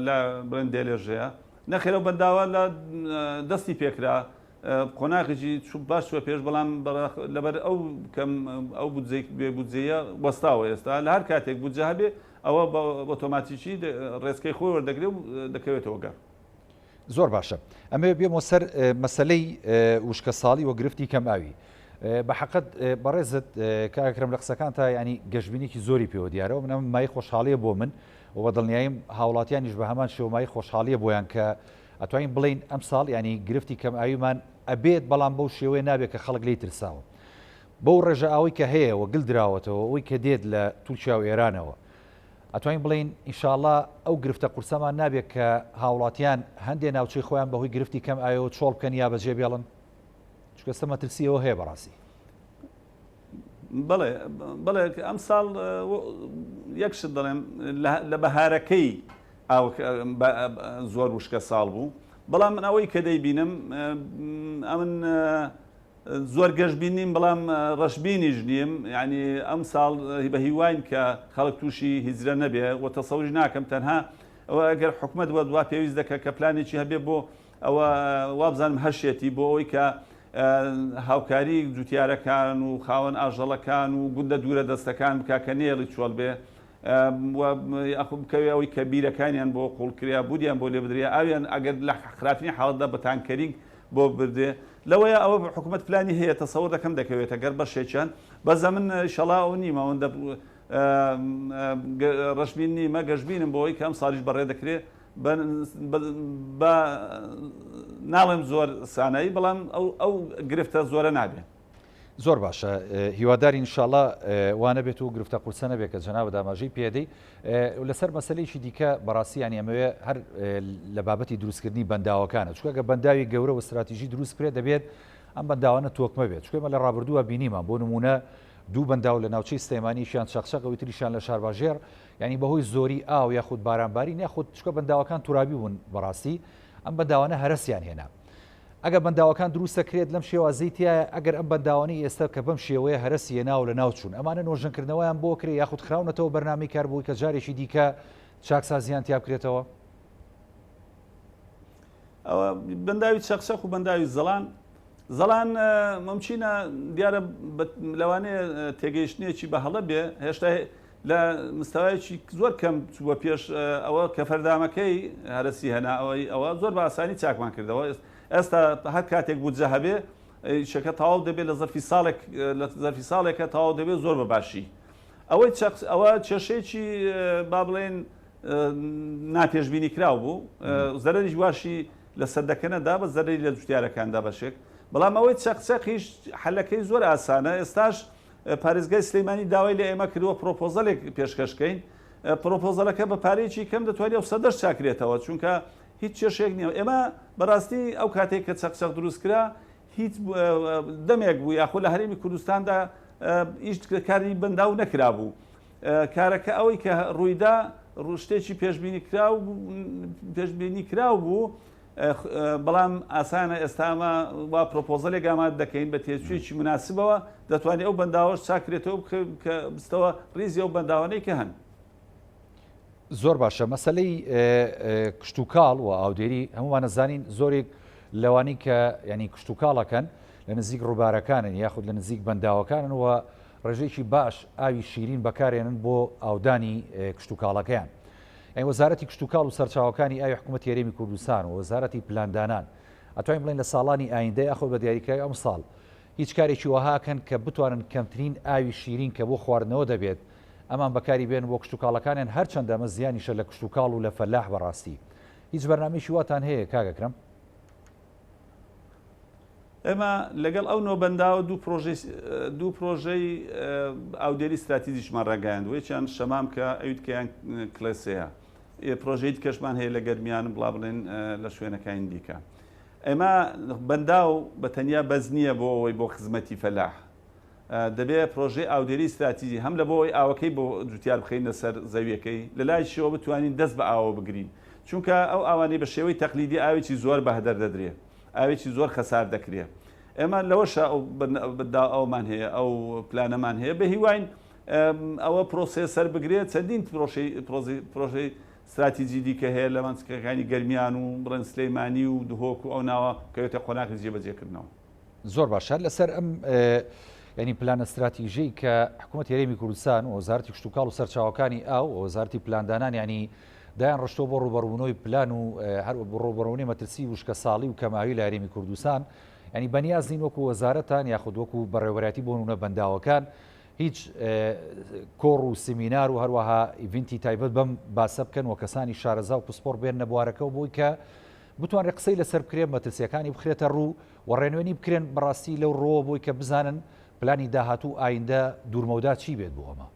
لە بڵێن دێلێژەیە نەخێر ئەو بەنداوە لە دەستی پێکرا قۆناغێکی باش چوە پێش بەڵام لەبەر ئەو کەم ئەو بودجەی بێ بودجەیە وەستاوە ئێستا لە هەر کاتێک بودجە هەبێ ئەوە بە ئۆتۆماتیکی ڕێچکەی خۆی وەردەگرێ و دەکەوێتەوە گەڕ. زۆر باشە ئەمەوێ بێمەوە سەر مەسەلەی وشکەساڵی و گرفتی کەمئاوی. بە حەقت بەڕێزت کاک ئەکرەم لە قسەکانتا یانی گەشبینێکی زۆری پێوە دیارەوە من ئەمە مایەی خۆشحاڵیە بۆ من و بە دڵنیاییم هاوڵاتیانیش بە هەمان شێوە مایەی خۆشحاڵیە بۆیان کە ئەتوانین بڵێین ئەمساڵ یانی گرفتی کەمئاویمان ئەبێت بەڵام بەو شێوەیە نابێت کە خەڵک لێی ترساوە بەو ڕێژە ئاوەی کە هەیە و گل دراوەتەوە ئەوەی کە دێت لە تورکیا و ئێرانەوە ئەتوانین بڵێین ئینشاڵا ئەو گرفتە قورسەمان نابێت کە هاوڵاتیان هەندێ ناوچەی خۆیان بەهۆی گرفتی کەم ئاوەوە چۆڵ بکەن یا بەجێ بێڵن؟ چونکە ئێستا مەترسی ئەوە هەیە بەڕاستی. بەڵێ بەڵێ ئەم ساڵ یەک شت دەڵێم لە بەهارەکەی زۆر وشکە ساڵ بوو بەڵام من ئەوەی کە دەیبینم ئەمن زۆر گەشبین نیم بەڵام ڕەشبینیش نیم یعنی ئەم ساڵ بە هیواین کە خەڵک تووشی هیجرە نەبێ و تەسەوریش ناکەم تەنها ئەوە ئەگەر حکومەت وە وا پێویست دەکە کە پلانێکی هەبێ بۆ ئەوە وابزانم هەشێتی بۆ ئەوەی کە هاوکاری جوتیارەکان و خاوەن ئاژەڵەکان و گوندە دوورە دەستەکان بکە کە نێڵی چۆڵ بێ یاخود بکەوێ ئەوەی کە بیرەکانیان بۆ قوڵ کرێ بودیان بۆ لێ بدرێ ئاویان ئەگەر لە خراپترین حاڵەتدا بە تانکەرینگ بۆ بردرێ لەوەیە ئەوە حکوومەت پلانی هەیە تەسەور دەکەم دەکەوێتە گەر بەشێکیان بەس ئەمن ئیشەڵا ئەو نیمە ئەوەندە ڕەشبین نیمە گەشبینم بۆ ئەوەی کە ئەم ساڵیش بەڕێ دەکرێ بە ناڵێم زۆر سانایی بەڵام ئەو گرفتە زۆرە نابێ. زۆر باشە هیوادارین ان شاءاللە وا نەبێت و گرفتە قورسە نەبێت کە جەنابت ئاماژەی پێدەی لەسەر مەسەلەیەکی دیکە بەڕاستی یانی ئەمەوێ هەر لە بابەتی دروستکردنی بەنداوەکانە چونکە گە بەنداوی گەورە و استراتیژی دروست بکرێت دەبێت ئەم بەنداوانە تۆکمە بێت چونکە ئێمە لە ڕابردووە بینیمان بۆ نمونە دوو بەنداو لە ناوچەی سلێمانیشیان چەقچەق ئەوی تریشیان لە شارباژێڕ یانی بەهۆی زۆری ئاو یاخود بارانبارین یاخود چونکە بەنداوەکان تورابی بوون بەڕاستی ئەم بەنداوانە هەرەسیان هێنا ئەگەر بەنداوەکان دروست دەکرێت لەم شێوازەی تیایە، ئەگەر ئەم بەنداوانەی ئێستا کە بەم شێوەیە هەرەسی هێناوە لەناو چوون، ئەمانە نۆژەنکردنەوەیان بۆ کرێ یاخود خراونەتەوە بەرنامەی کار بۆی کە جارێکی دیکە چاکسازییان تیا بکرێتەوە؟ ئەوە بەنداوی چەقچەق و بەنداوی زەڵان زەڵان ممچینە دیارە لەوانەیە تێگەیشتنێکی بە هەڵە بێ هێشتا لە مستەوایەکی زۆر کەم چووە پێش ئەوە کە فەردامەکەی هەرەسی هێنا ئەوەی ئەوە زۆر بە ئاسانی چاکمان کردەوە ئێستا هەر کاتێک بودجە هەبێ ئیشەکە تەواو دەبێت لە زەرفی ساڵێک لە زەرفی ساڵێکە تەواو دەبێت زۆر بە باشی ئەوەی چەق ئەوە کێشەیەکی با بڵێن ناپێشبینی کراو بوو زەرەریش واشی لە سەدەکە نەدا بە زەرەری لە جوتیارەکاندا بەشێک بەڵام ئەوەی چەقچەقیش حەلەکەی زۆر ئاسانە ئێستاش پارێزگای سلێمانی داوای لە ئێمە کردووە پرۆپۆزەلێک پێشکەش کەین، پرۆپۆزەلەکە بە پارەیەکی کەم دەتوانێت ئەو سەدەش چاکرێتەوە، چونکە هیچ کێشەیەک نییە. ئێمە بەڕاستی ئەو کاتێک کە چەقچەق دروست کرا هیچ دەمێک بوو یاخۆ لە هەرێمی کوردستاندا ئیش کاری بەنداو نەکرابوو. کارەکە ئەوەی کە ڕوویدا شتێکی پێشبینی کراو پێشبینی کراو بوو بەڵام ئاسانە ئێستا ئەمە وا پرۆپۆزەلێک ئامادە دەکەین بە تێچوویەکی مناسبەوە دەتوانێت ئەو بەنداوەش چاکرێتەوە کە بستەوە ڕیزی ئەو بەنداوانەی کە هەن. زۆر باشە مەسلەی کشتتوکاڵ و ئاودێری هەموومانە زانین زۆرێک لەوانی کە ینی کشتتوکاڵەکەن لە نزیک ڕووبارەکانن یاخود لە نزیک بەنداوەکانن و ڕێژەیەکی باش ئاوی شیرین بەکارێنن بۆ ئاودانی کشتتوکاڵەکەیان. یانی وەزارەتی کشتوکاڵ و سەرچاوەکانی ئاوی حکوومەتی هەرێمی کوردستان و وەزارەتی پلاندانان ئەتوانین بڵێین لە ساڵانی ئایندە یاخود بە دیاریکراوی ئەمساڵ هیچ کارێکی وەها ئەکەن کە بتوانن کەمترین ئاوی شیرین کە بۆ خواردنەوە دەبێت ئەمان بەکاری بێنن بۆ کشتوکاڵەکانیان هەرچەندە ئەمە زیانیشە لە کشتوکاڵ و لە فەلاح بەڕاستی هیچ بەرنامەیەکی واتان هەیە کاک ئەکرەم؟ ئێمە لەگەڵ ئەو نۆ بەنداوە دوو پرۆژەی دوو پرۆژەی ئاودێری ستراتیجیشمان ڕاگەیاندووە، یەکیان شەمام کە ئەوی دیکەیان کڵێسەیە. پرۆژەی دیکەشمان هەیە لە گەرمیان بڵا بڵێن لە شوێنەکانی دیکە. ئێمە بەنداو بە تەنیا بەس نییە بۆ ئەوەی بۆ خزمەتی فەلاح. دەبێ پرۆژەی ئاودێری ستراتیجی هەم لە بۆ ئەوەی ئاوەکەی بۆ جوتیار بخەینە سەر زەویەکەی، لە لایەکیشەوە بتوانین دەست بە ئاوە بگرین. چونکە ئەو ئاوانەی بە شێوەی تەقلیدی ئاوێکی زۆر بەهدەر دەدرێ. ئاوێکی زۆر خەسار دەکرێ. ئێمە لەوەشا ئەو ئەومان هەیە ئەو پلانەمان هەیە بە هیواین ئەوە پرۆسەیە سەر بگرێت چەندین پرۆژەی ستراتیجی دیکە هەیە لە مەنتیقەکانی گەرمیان و بڵێن سلەیمانی و دهۆک و ئەو ناوە کەوێتە قۆناغی جێبەجێکردنەوە. زۆر باشە لەسەر ئەم ینی پلانە ستراتیژەی کە حکوومەت هەرێمی کوردستان و وەزارەتی کشتوکاڵ و سەرچاوەکانی ئاو و وەزارەتی پلاندانان ینی دایان ڕشتۆ بۆ ڕوبەڕوونەوەی پلان و هەر ڕوبەڕوونی مەترسی وشکە ساڵی و کەماوی لە هەرێمی کوردستان ینی بەنیاز نین وەکو وەزارەتان یاخود وەکو بەڕێوەبەرایەتی بۆ نمونە بەنداوەکان هیچ کۆڕ و سیمینار و هەروەها event ی تایبەت بەم باسە بکەن و کەسانی شارەزا و پسپۆڕ بێننە بوارەکەوە بۆی کە بتوانرێت قسەی لەسەر بکرێت، مەترسییەکانی بخرێتە ڕوو و ڕێنوێنی بکرێن بەڕاستی لەو ڕووەوە بۆی کە بزانن پلانی داهاتوو و ئایندە دوورمەودا چی بێت بۆ ئەمە.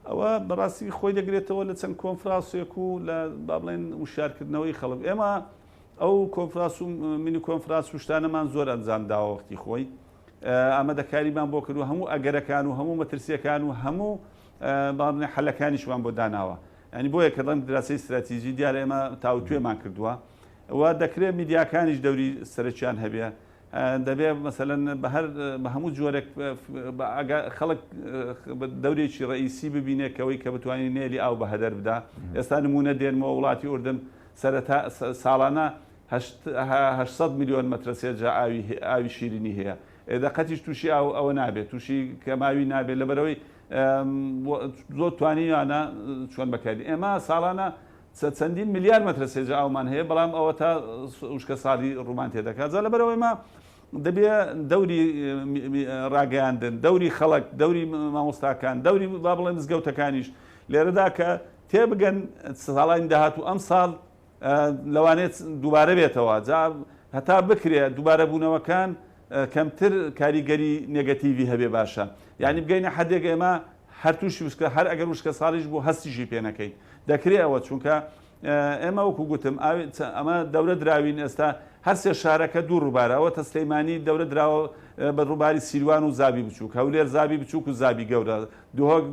ئەوە بەڕاستی خۆی دەگرێتەوە لە چەند کۆنفراسێک و لە با بڵێن وشیارکردنەوەی خەڵک. ئێمە ئەو کۆنفراس و مینی کۆنفراس و شتانەمان زۆر ئەنجام داوە وەختی خۆی ئامادەکاریمان بۆ کردو هەموو ئەگەرەکان و هەموو مەترسیەکان و هەموو با بڵێن حەلەکانیشمان بۆ داناوە. یانی بۆیە کە دەڵێم دراسەی ستراتیژی دیارە ئێمە تاوتوێمان کردووە و دەکرێت میدیاکانیش دەوری سەرەکیان هەبێ دەبێ مەسەلەن بە هەر بە هەموو جۆرێک خەڵک دەورێکی ڕئیسی ببینێ کەەوەی کە بتوانین نێلی ئاو بە هەدەر بدا ئێستا نمونە دێنمەوە وڵاتی ئوردن سەرەتا ساڵانە 800 میلیۆن مەترە سێجا ئاوی ئاوی شیرینی هەیە دەقەتیش تووشی ئاو ئەوە نابێت تووشی کەماوی نابێت لەبەرەوەی زۆر توانیویانە چۆن بەکاری ئێمە ساڵانە چەندین ملیار مەترە سێجا ئاومان هەیە بەڵام ئەوە تا وشکە ساڵی ڕوومان تێدەکات جا لەبەرەوەی مە دەبێ دەوری ڕاگەیاندن دەوری خەڵک دەوری مامۆستاکان دەوری با بڵێن مزگەوتەکانیش لێرەدا کە تێبگەن ساڵانی داهاتوو ئەم ساڵ لەوانەیە دووبارە بێتەوە جا هەتا بکرێ دووبارە بوونەوەکان کەمتر کاریگەری نێگەتیڤی هەبێ باشە یعنی بگەینە حدێک ئێمە هەر تووشی وشکە هەر ئەگەر وشکە ساڵیش بوو هەستیشی پێ نەکەین دەکرێ ئەوە چونکە ئێمە وەکو گوتم ئەمە دەورە دراوین ئێستا هەر سێ شارەکە دوو ڕووبارە ئەوە تەسلەیمانی دەورە دراوە بە ڕووباری سیروان و زابی بچووک هەولێر زابی بچووک و زابی گەورە دهۆک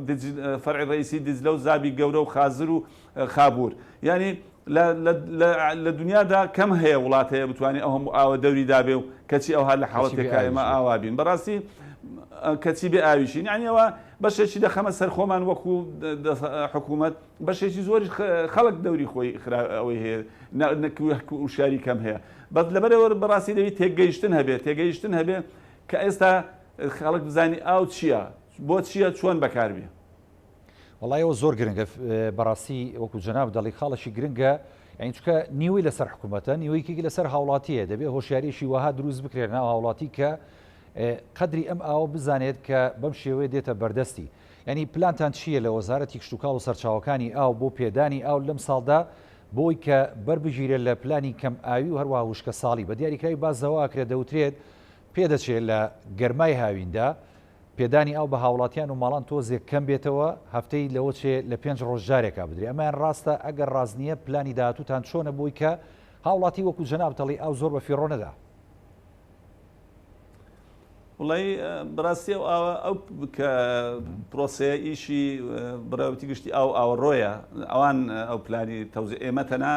فەرعی ڕئیسی دیجلە و زابی گەورە و خازر و خابوور یانی لە دنیادا کەم هەیە وڵات هەیە بتوانێت ئەو هەموو ئاوە دەوری دابێ و کەچی ئەوها لە حاڵەتێکا ئێمە ئاوا بین بەڕاستی کەچی بێ ئاویشین یانی ئەوە بەشێکی دەخەمە سەر خۆمان وەکو حکوومەت بەشێکی زۆری خەڵک دەوری خۆی ئەوەی هەیە وشاری کەم هەیە بەس لەبەرەوە بەڕاستی دەوی تێگەیشتن هەبێت تێگەیشتن هەبێ کە ئێستا خەڵک بزانی ئاو چییە بۆ چییە چۆن بەکاربێ. وەڵای ئەوە زۆر گرنگە بەڕاستی وەکو جەناب دەڵی خاڵێکی گرنگە یعنی چکە نیوەی لەسەر حکوومەتە نیوەیەکی لەسەر هاوڵاتیە دەبێ هۆشیاریشی وەها دروست بکرێت ناو هاوڵاتی کە قەدری ئەم ئاوە بزانێت کە بەم شێوەیە دێتە بەردەستی ینی پلانتان چییە لە وەزارەتی کشتوکاڵ و سەرچاوەکانی ئاو بۆ پێدانی ئاو لەم ساڵدا بۆی کە بەربگیرێت لە پلانی کەم ئاوی و هەروەها وشکە ساڵی بە دیاریکراوی باس لەوە ئەکرێت دەوترێت پێدەچێت لە گەرمای هاویندا پێدانی ئاو بە هاوڵاتیان و ماڵان تۆزێک کەم بێتەوە، هەفتەی لەوەچێ لە پێنج ڕۆژ جارێکا بدرێ، ئەمەیان ڕاستە، ئەگەر ڕاست نییە پلانی داهاتووتان چۆنە بۆی کە هاوڵاتی وەکو جەنابت ئەڵێی ئاو زۆر بە فیڕۆ نەدا؟ وڵی بەڕاستی ئەو ئاوە ئەو کە پرۆسەیە ئیشی بەڕێوەبەری گشتی ئاو ئاوەڕۆیە ئەوان ئەو پلانی تەوزیع ئێمە تەنها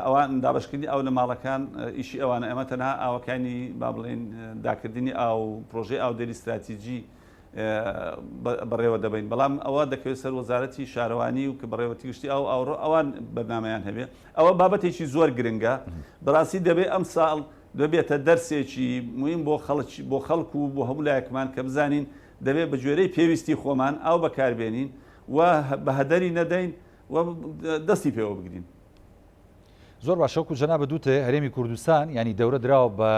ئەوان دابەشکردنی ئاو لە ماڵەکان ئیشی ئەوانە، ئێمە تەنها ئاوەکانی با بڵێین داکردنی ئاو و پرۆژەی ئاودێری ستراتیجی بەڕێوە دەبەین، بەڵام ئەوە دەکەوێت سەر وەزارەتی شارەوانی و کە بەڕێوەتی گشتی ئاو ئاوڕۆ ئەوان بەرنامەیان هەبێ. ئەوە بابەتێکی زۆر گرنگە، بەڕاستی دەبێ ئەمساڵ ببێتە دەرسێکی موهیم بۆ خەڵک بۆ خەڵک و بۆ هەموو لایەکمان کە بزانین دەبێ بە گوێرەی پێویستی خۆمان ئاو بەکاربێنین و بە هەدەری نەدەین و دەستی پێوە بگرین. زۆر باشە وەکو جەنابت وتت هەرێمی کوردستان یانی دەورە دراوە بە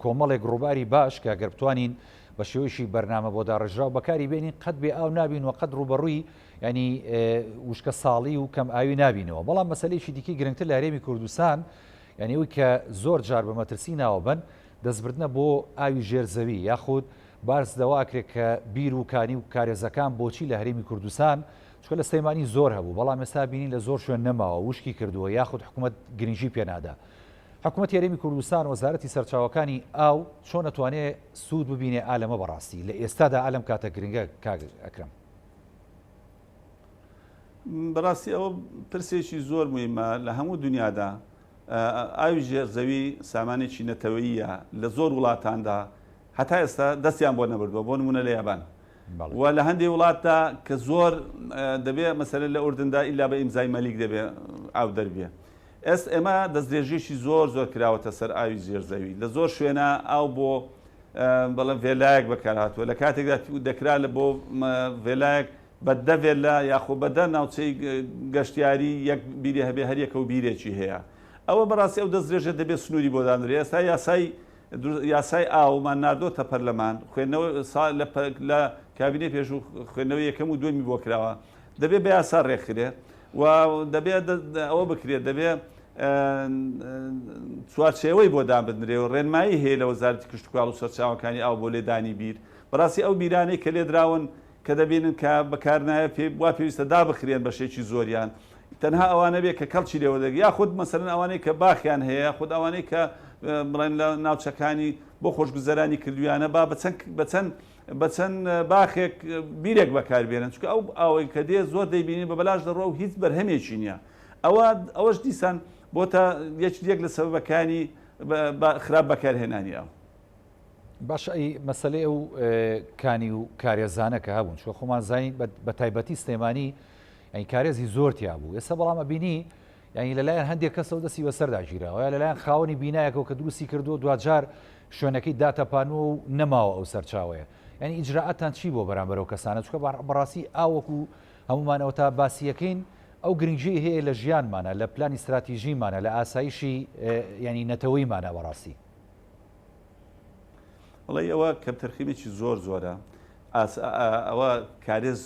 کۆمەڵێک ڕووباری باش کە گەر بتوانین بە شێوەیەکی بەرنامە بۆ داڕێژراو بەکاری بێنین قەت بێ ئاو نابین و قەت ڕووبەڕووی ینی وشکە ساڵی و کەم ئاوی نابینەوە بەڵام مەسلەیەکی دیکەی گرنگتر لە هەرێمی کوردستان یعنی ئەوی کە زۆر جار بە مەترسی ناوەبەن دەستبردنە بۆ ئاوی ژێر زەوی یاخود باس لەوە ئەکرێت کە بیر و کانی و کارێزەکان بۆچی لە هەرێمی کوردستان چونکە لە سلێمانی زۆر هەبوو بەڵام ئێستا بینین لە زۆر شوێن نەماوە وشکی کردووە یاخود حکومەت گرنگی پێنادا حکومەتی هەرێمی کوردستان وەزارەتی سەرچاوەکانی ئاو چۆن ئەتوانێ سوود ببینێ ئا لەمە بەڕاستی لە ئێستادا ئا لەم کاتە گرنگە کاک ئەکرەم؟ بەڕاستی ئەوە پرسێکی زۆر مویمە لە هەموو دنیادا. ئاوی ژێر زەوی سامانێکی نەتەوەییە لە زۆر وڵاتاندا هەتا ئێستا دەستیان بۆ نەبردووە بۆ نمونە لە یابان و لە هەندێک وڵاتدا کە زۆر دەبێ مەسەلەن لە ئوردندا ئیلا بە ئیمزای مەلیک دەبێ ئاو دەربێ ئێست ئێمە دەستدرێژیی زۆر زۆر کراوەتە سەر ئاوی ژێر زەوی لە زۆر شوێنە ئاو بۆ بەڵێ ڤێلایەک بەکارهاتووە لە کاتێکدا دەکرا لە بۆ ڤێلایەک بە دە ڤێلا یاخۆ بە دە ناوچەی گەشتیاری یەک بیری هەبێ هەر یەکە و بیرێکی هەیە ئەوە بەڕاستی ئەو دەستدرێژە دەبێت سنووری بۆ دانرێ ئێستا یاسای یاسای ئاومان ناردۆتە پەرلەمان خوێندنەوە لە کابینەی پێشوو خوێندنەوەی یەکەم و دووەمی بۆ کراوە دەبێت بە یاسا ڕێکخرێ و دەبێت ئەوە بکرێت دەبێ چوارچێوەی بۆ دابنرێ و ڕێنمایی هەیە لە وەزارەتی کشتوکاڵ و سەرچاوەکانی ئاو بۆ لێدانی بیر بەڕاستی ئەو بیرانەی کە لێدراون کە دەبینن کە بەکارنایە پێ وا پێویستە دابخرێن بەشێکی زۆریان تەنها ئەوانە بێ کە کەڵکی لێوە دەگرن یاخود مەسەلەن ئەوانەی کە باخیان هەیە یاخود ئەوانەی کە بڵێن لە ناوچەکانی بۆ خۆشگوزەرانی کردویانە با بەچەند بەچەند بەچەند باخێک بیرێک بەکاربێنن چونکە ئەو ئاوەی کە دێ زۆر دەیبینین بە بەلاش دەڕۆ و هیچ بەرهەمێکی نییە ئەوە ئەوەش دیسان بۆتە یەک یەک لە سەبەبەکانی خراپ بەکارهێنانی ئاو. باشە ئەی مەسەلەی ئەو کانی و کارێزانە کە هەبوون چوە خۆمان زانین بە تایبەتی سلێمانی یعنی کارێزی زۆر تیا بوو ئێستا بەڵام ئەبینی یعنی لەلایەن هەندێک کەسەوە دەستی بەسەردا گیراوە یا لەلایەن خاوەنی بینایەکەوە کە دروستی کردووە دواجار شوێنەکەی داتەپانووە و نەماوە ئەو سەرچاوەیە یعنی ئیجرائاتتان چی بۆ بەرامبەر ئەو کەسانە چونکە بەڕاستی ئاوەکو هەمومانەوە تا باسیەکەین ئەو گرنگیی هەیە لە ژیانمانە لە پلانی ستراتیژیمانە لە ئاسایشی ینی نەتەوەیمانە بەڕاستی. وەڵی ئەوە کەمتەرخیمێکی زۆر زۆرە ئەوە کارێز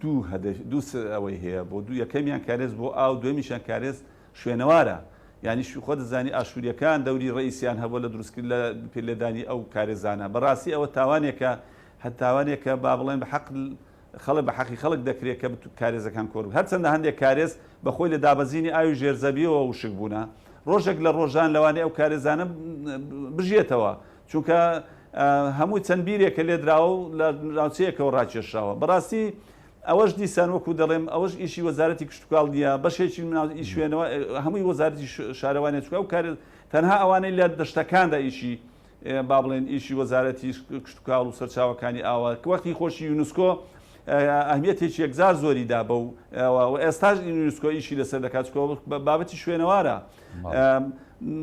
دوو هەدەف دوو ئەوەی هەیە بۆ دوو یەکەمیان کارێز بۆ ئاو دوێمیشان کارێز شوێنەوارە یعنی خۆ دەزانی ئاشووریەکان دەوری ڕئیسیان هەبوو لە دروستکرد لە پێلێدانی ئەو کارێزانە بەڕاستی ئەوە تاوانێکە هەتاوانێکە با بڵێن بە حەق خەڵک بە حەقی خەڵک دەکرێت کە کارێزەکان کۆر هەرچەندە هەندێک کارێز بەخۆی لە دابەزینی ئاوی ژێرزەویەوە وشک بوونە ڕۆژێک لە ڕۆژان لەوانەیە ئەو کارێزانە بژێتەوە چونکە هەمووی چەند بیرێکە لێدراوە و لە ناوچەیەکەوە ڕاکێشراوە بەڕاستی ئەوەش دیسان وەکو دەڵێم ئەوەش ئیشی وەزارەتی کشتتوکاڵ نییە بەشێکی شوێنەوە هەمووی وەزارەتی شارەوانێت چکە ئەو کارێز تەنها ئەوانەی لە دەشتەکاندا ئیشی با بڵێن ئیشی وەزارەتی کشتوکاڵ و سەرچاوەکانی ئاوە وەختی خۆشی یونسکۆ ئەهمیەتێکی یەکجار زۆری دا بەو و ئێستاش یونسکۆ ئیشی لەسەر دەکات چکۆ بابەتی شوێنەوارە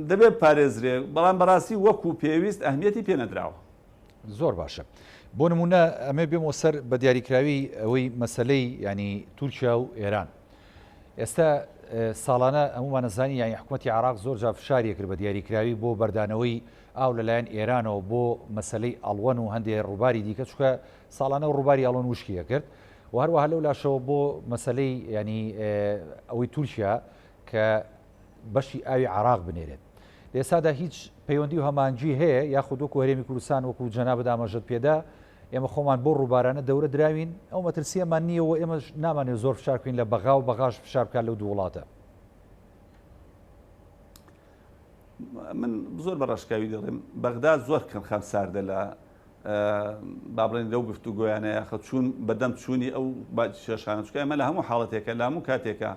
دەبێت پارێزرێ بەڵام بەڕاستی وەکو پێویست ئەهمیەتی پێ نەدراوە. زۆر باشە بۆ نمونە ئەمێ بێمەوە سەر بە دیاریکراوی ئەوەی مەسلەی ینی تورکیا و ئێران ئێستا ساڵانە هەموومان ئەزانین یانی حکومەتی عێراق زۆر جار فشاری ئەکرد بە دیاریکراوی بۆ بەردانەوەی ئاو لەلایەن ئێرانەوە بۆ مەسەلەی ئەڵوەن و هەندێ ڕووباری دیکە چونکە ساڵانە ڕووباری ئەڵوەن وشکی ئەکرد و هەروەها لەو لاشەوە بۆ مەسەلەی ینی ئەوەی تورکیا کە بەشی ئاوی عراق بنێرێت لە ئێستادا هیچ پەیوەندی و هەمانگی هەیە یاخود وەکو هەرێمی کوردستان وەکو جەنابت ئاماژەت پێدا ئێمە خۆمان بۆ ڕووبارانە دەورە دراوین، ئەو مەترسییەمان نییە و ئێمەش نامانەوێت زۆر فشار بکەین لە بەغا و بەغاش فشار بکات لەو دوو وڵاتە. من زۆر بە ڕاشکاوی دەڵێم بەغدا زۆر کەم خەم ساردە لە با بڵێن لەو گفتوگۆیانە یاخە چوون بەدەم چوونی ئەو کێشانە چونکە ئێمە لە هەموو حاڵەتێکە لە هەموو کاتێکە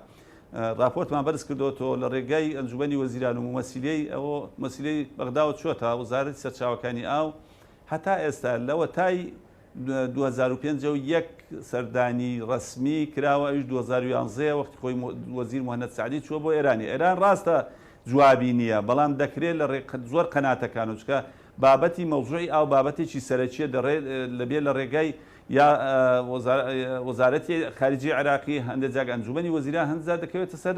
راپۆرتمان بەرز کردوەوە لە ڕێگای ئەنجومەنی وەزیران و ممەسیلەی ئەوە مەسیلەی بەغداوە چووەتە وەزارەتی سەرچاوەکانی ئاو هەتا ئێستا لەوەتای 2005 ەوە یەک سەردانی ڕەسمی کراوە ئەویش 2011 ە وەختی خۆی وەزیر موهەنەد سەعدی چووە بۆ ئێرانی ئێران ڕاستە جوابی نییە بەڵام دەکرێت لە ڕێ زۆر قەناتەکان و چکە بابەتی مەوزوعی ئاو بابەتێکی سەرەکیە دەڕێ لەبێ لە ڕێگای یا وەزارەتی خارجی عێراقی هەندێک جاگ ئەنجومەنی وەزیران هەندێک جار دەکەوێتە سەر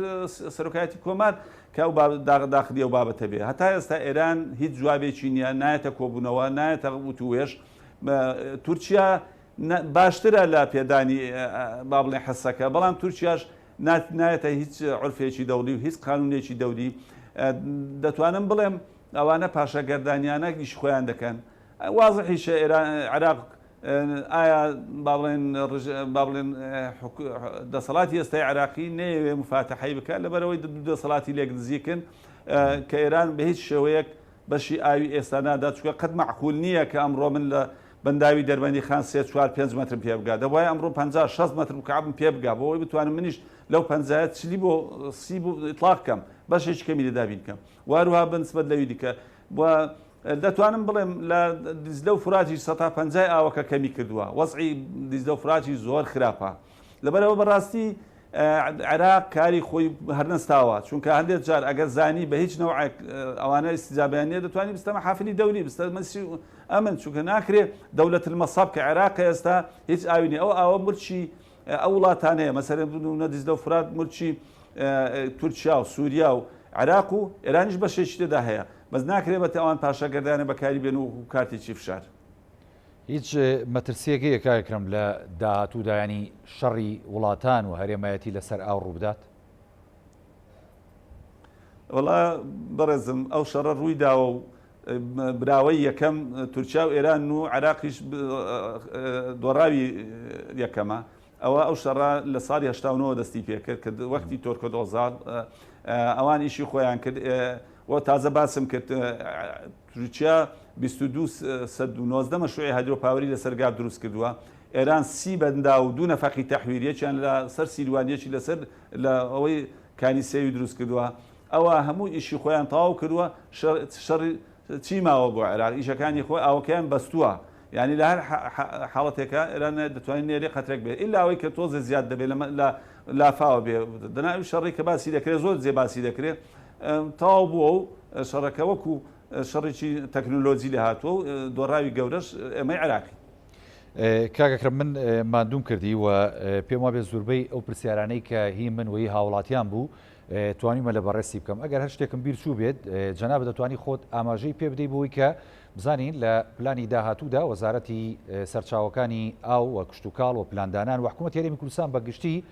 سەرۆکایەتی کۆمار کە ئەو داخلی ئەو بابەتە بێ. هەتا ئێستا ئێران هیچ جوابێکی نییە، نایەتە کۆبوونەوە، نایەتە وتووێژ. تورکیا باشترە لە پێدانی با بڵێن حسەکە، بەڵام تورکیاش نایەتە هیچ عورفێکی دەوڵی و هیچ قانونێکی دەولی. دەتوانم بڵێم ئەوانە پاشاگەردانیانە ئیشی خۆیان دەکەن. وازحیشە ئێران عێراق ئایا با بڵێن با بڵێن دەسەڵاتی ئێستای عێراقی نەیەوێ مفاتەحەی بکات لەبەرئەوەی دوو دەسەڵاتی لێک نزیکن کە ئێران بە هیچ شێوەیەک بەشی ئاوی ئێستا نادات چونکە قەت مەعقول نییە کە ئەمڕۆ من لە بەنداوی دەربەندی خان سێ چوار پێنج مەترم پێ بگات دەبوایە ئەمڕۆ 50 60 مەتر مکعبم پێ بگا بۆ ئەوەی بتوانم منیش لەو پەنجایە چلی بۆ سی بۆ ئیتلاق کەم بەشێکی کەمی لێ دابین کەم واروها بەنسبەت لەوی دیکە و دەتوانم بڵێم لە دیجلە و فوراتیش سەتا پەنجای ئاوەکە کەمی کردووە وەزعی دیجلە و فوراتیش زۆر خراپە لەبەرئەوە بەڕاستی عێراق کاری خۆی هەر نەستاوە چونکە هەندێک جار ئەگەر زانی بە هیچ نەوعێک ئەوانە ئیستیجابیان نییە دەتوانی بستە مەحافلی دەولی بستە مەسی ئەمن چونکە ناکرێ دەولەت المەساب کە عێراق ئێستا هیچ ئاوی نیە ئەو ئاوە ملکی ئەو وڵاتانەیە مەسەلەن بنوونە دیجلە و فرات ملکی تورکیا و سووریا و عێراق و ئێرانیش بەشێکی تێدا هەیە بەس ناکرێ بە ئەوان پاشاگەردانە بەکاری بێن و کارتێکی فشار. هیچ مەترسیەک هەیە کاک ئەکرەم لە داهاتوودا یانی شەڕی وڵاتان و هەرێمایەتی لەسەر ئاو ڕووبدات؟ وەڵا بەڕێزم ئەو شەڕە ڕووی داوە و براوەی یەکەم تورکیا و ئێران و عێراقیش دۆڕاوی یەکەمە ئەوە ئەو شەڕە لە ساڵی 89 دەستی پێکرد کە وەختی تۆرکۆ دۆزال ئەوان ئیشی خۆیان کرد و تازە باسم کرد تورکیا 22 سەد و 19 مەشروعی hydro power ی لەسەر گاب دروست کردووە ئێران سی بەندا و دوو نەفەقی تەحویر یەکیان لەسەر سیروان یەکی لەسەر لە ئەوەی کانی سێوی دروست کردووە ئەوە هەموو ئیشی خۆیان تەواو کردووە شەڕی چی ماوە بۆ عێراق ئیشەکانی خۆی ئاوەکەیان بەستووە یعنی لە هەر حاڵەتێکە ئێران دەتوانین نێری قەترێک بێت ئیلا ئەوەی کە تۆزێ زیاد دەبێت لە لافاوە بێ دەنا ئەو شەڕی کە باسی دەکرێت زۆر جێ باسی دەکرێت تەواو بووە و شەڕەکە وەکو شەڕێکی تەکنۆلۆجی لێ هاتووە و دۆڕاوی گەورەش ئێمەی عێراقی. کاک ئەکرەم من ماندووم کردی و پێم وابێ زوربەی ئەو پرسیارانەی کە هی من و هی هاوڵاتیان بوو توانیمە لە بەڕێزتی بکەم ئەگەر هەر شتێکم بیر چوو بێت جەنابت دەتوانی خۆت ئاماژەی پێ بدەی بۆی کە بزانین لە پلانی داهاتوودا وەزارەتی سەرچاوەکانی ئاو و کشتوکاڵ و پلاندانان و حکوومەت هەرێمی کوردستان بە گشتی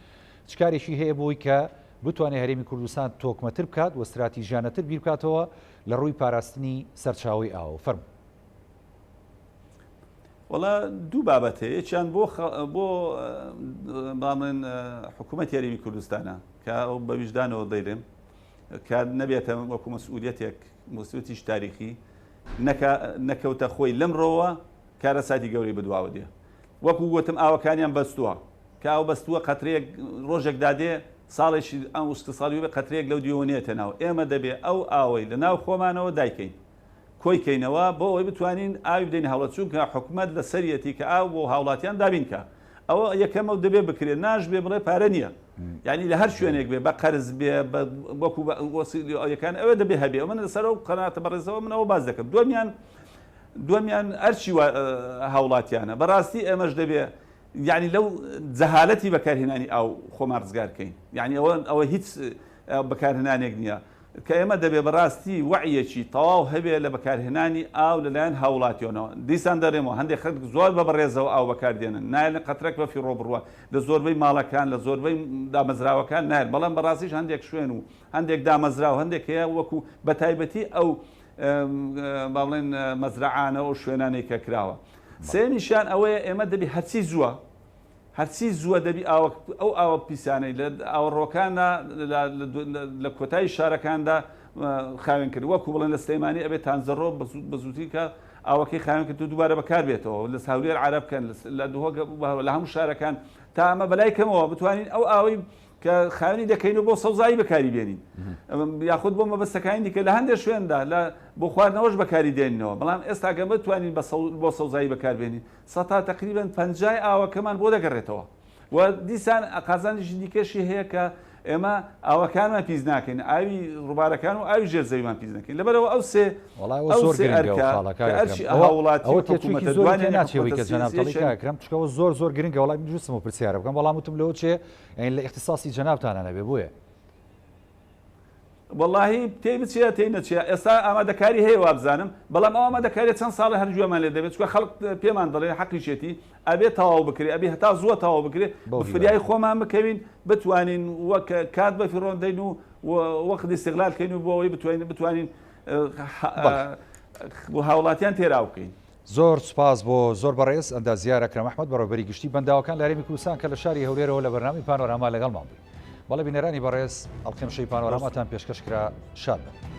چ کارێکی هەیە بۆی کە بتوانێت هەرێمی کوردستان تۆکمەتر بکات و ستراتیژیانەتر بیر بکاتەوە لە ڕووی پاراستنی سەرچاوەی ئاو فەرموو. وەڵا دوو بابەت هەیە یەکیان بۆ بۆ باڵێن حکوومەت هەرێمی کوردستانە کە ئەو بە ویژدانەوە دەیڵێم کە نەبێتە وەکو مەسئولیەتێک مەسئولیەتیش تاریخی نەکە نەکەوتە خۆی لەمڕۆوە کارەساتی گەورەی بدواوە دێ وەکو گوتم ئاوەکانیان بەستووە کە ئاو بەستووە قەترەیەک ڕۆژێک دادێ ساڵێکی ئەم وشکە ساڵی بێ قەترەیەک لەو دیوە نێتە ناو ئێمە دەبێ ئەو ئاوەی لە ناو خۆمانەوە دایکەین کۆی کەینەوە بۆ ئەوەی بتوانین ئاوی بدەینە هاوڵاتی چونکە حکومەت لەسەریەتی کە ئاو بۆ هاوڵاتیان دابین کا ئەوە یەکەمە و دەبێ بکرێت ناشبێ بڵێ پارە نییە یعنی لە هەر شوێنێک بێ بە قەرز بێ وەکو وەسیلەکان ئەوە دەبێ هەبێ من لەسەر ئەو قەناتە بەڕێزەوە من ئەوە باس دەکەم دومیان دومیان ئەرچی هاوڵاتیانە بەڕاستی ئێمەش دەبێ یعنی لەو جەهالەتی بەکارهێنانی ئاو خۆمان ڕزگار کەین یعنی ئەوە ئەوە هیچ بەکارهێنانێک نییە کە ئێمە دەبێ بەڕاستی وەعیەکی تەواو هەبێ لە بەکارهێنانی ئاو لەلایەن هاووڵاتیۆنەوە. دیسان دەرێمەوە هەندێ خەلک زۆر بە بەڕێزەوە ئاو بەکار دێنن، نایەلن قەترەک بە فیڕۆ بڕوا، لە زۆربەی ماڵەکان، لە زۆربەی دامەزراوەکان نایەن، بەڵام بەڕاستیش هەندێک شوێن و هەندێک دامەزراو هەندێک هەیە وەکوو بەتایبەتی ئەو با بڵێن مەزرەعانە و ئەو شوێنانەی کە کراوە. سێیەمیشیان ئەوەیە ئێمە دەبێ هەرچی زووە هەرچی زووە دەبی ئاوە ئەو ئاوە پیسانەی لە ئاوەڕۆکاندا لە کۆتایی شارەکاندا خاوێن کرد وەکو بڵێن لە سلێمانی ئەبێت تانزەڕۆ بە زووتری کە ئاوەکەی خاوێن کرد و دووبارە بەکار بێتەوە لە هەولێر عەرەب بکەن لە دهۆک لە هەموو شارەکان تا ئەمە بەلای کەمەوە بتوانین ئەو ئاوەی کە خاوێنی دەکەین و بۆ سەوزایی بەکاری بێنین یاخود بۆ مەبەستەکانی دیکە لە هەندێک شوێندا لە بۆ خواردنەوەش بەکاری دێنینەوە بەڵام ئێستا گەر بتوانین بۆ سەوزایی بەکاربێنین سەتا تەقریبەن پەنجای ئاوەکەمان بۆ دەگەڕێتەوە و دیسان قازانجێکی دیکەشی هەیە کە ئێمە ئاوەکانمان پیس ناکەین ئاوی ڕووبارەکان و ئاوی ژێر زەویمان پیس نەکەین لەبەرەوە ئەو سێ وەڵای زۆر گرنگە ئەو خاڵە کاک ئەکرەم ئەوە تێچوویەکی زۆری تێ ناچێ کە جەنابتەڵی کاک ئەکرەم چونکە ئەوە زۆر زۆر گرنگە وەڵای من ویستم ئەو پرسیارە بکەم بەڵام وتم لەوە چێ یانی لە ئیختیساسی جەنابتانە نەبێ بۆیە. وەڵاهی تێی بچێ تێی نەچێ ئێستا ئامادەکاری هەیە وابزانم بەڵام ئەو ئامادەکاریە چەند ساڵە هەر گوێمان لێ دەبێت چونکە خەڵک پێمان دەڵێ حەقیشێتی ئەبێ تەواو بکرێ ئەبێ هەتا زووە تەواو بکرێ فریای خۆمان بکەوین بتوانین وەک کات بە فیڕۆن دەین و وەخت ئیستغلال کەین و بۆ ئەوەی بتوانین بتوانین هاوڵاتیان تێراو بکەین. زۆر سوپاس بۆ زۆر بەڕێز ئەندازیار ئەکرەم ئەحمەد بەڕێوەبەری گشتی بەنداوەکان لە هەرێمی کوردستان کە لە شاری هەولێرەوە لە بەرنامەی پانۆراما لەگەڵمان بووی. بەڵێ بینەرانی بەڕێز ئەڵقەی ئەمشەوی پانۆراماتان پێشکەش کرا شاد بن.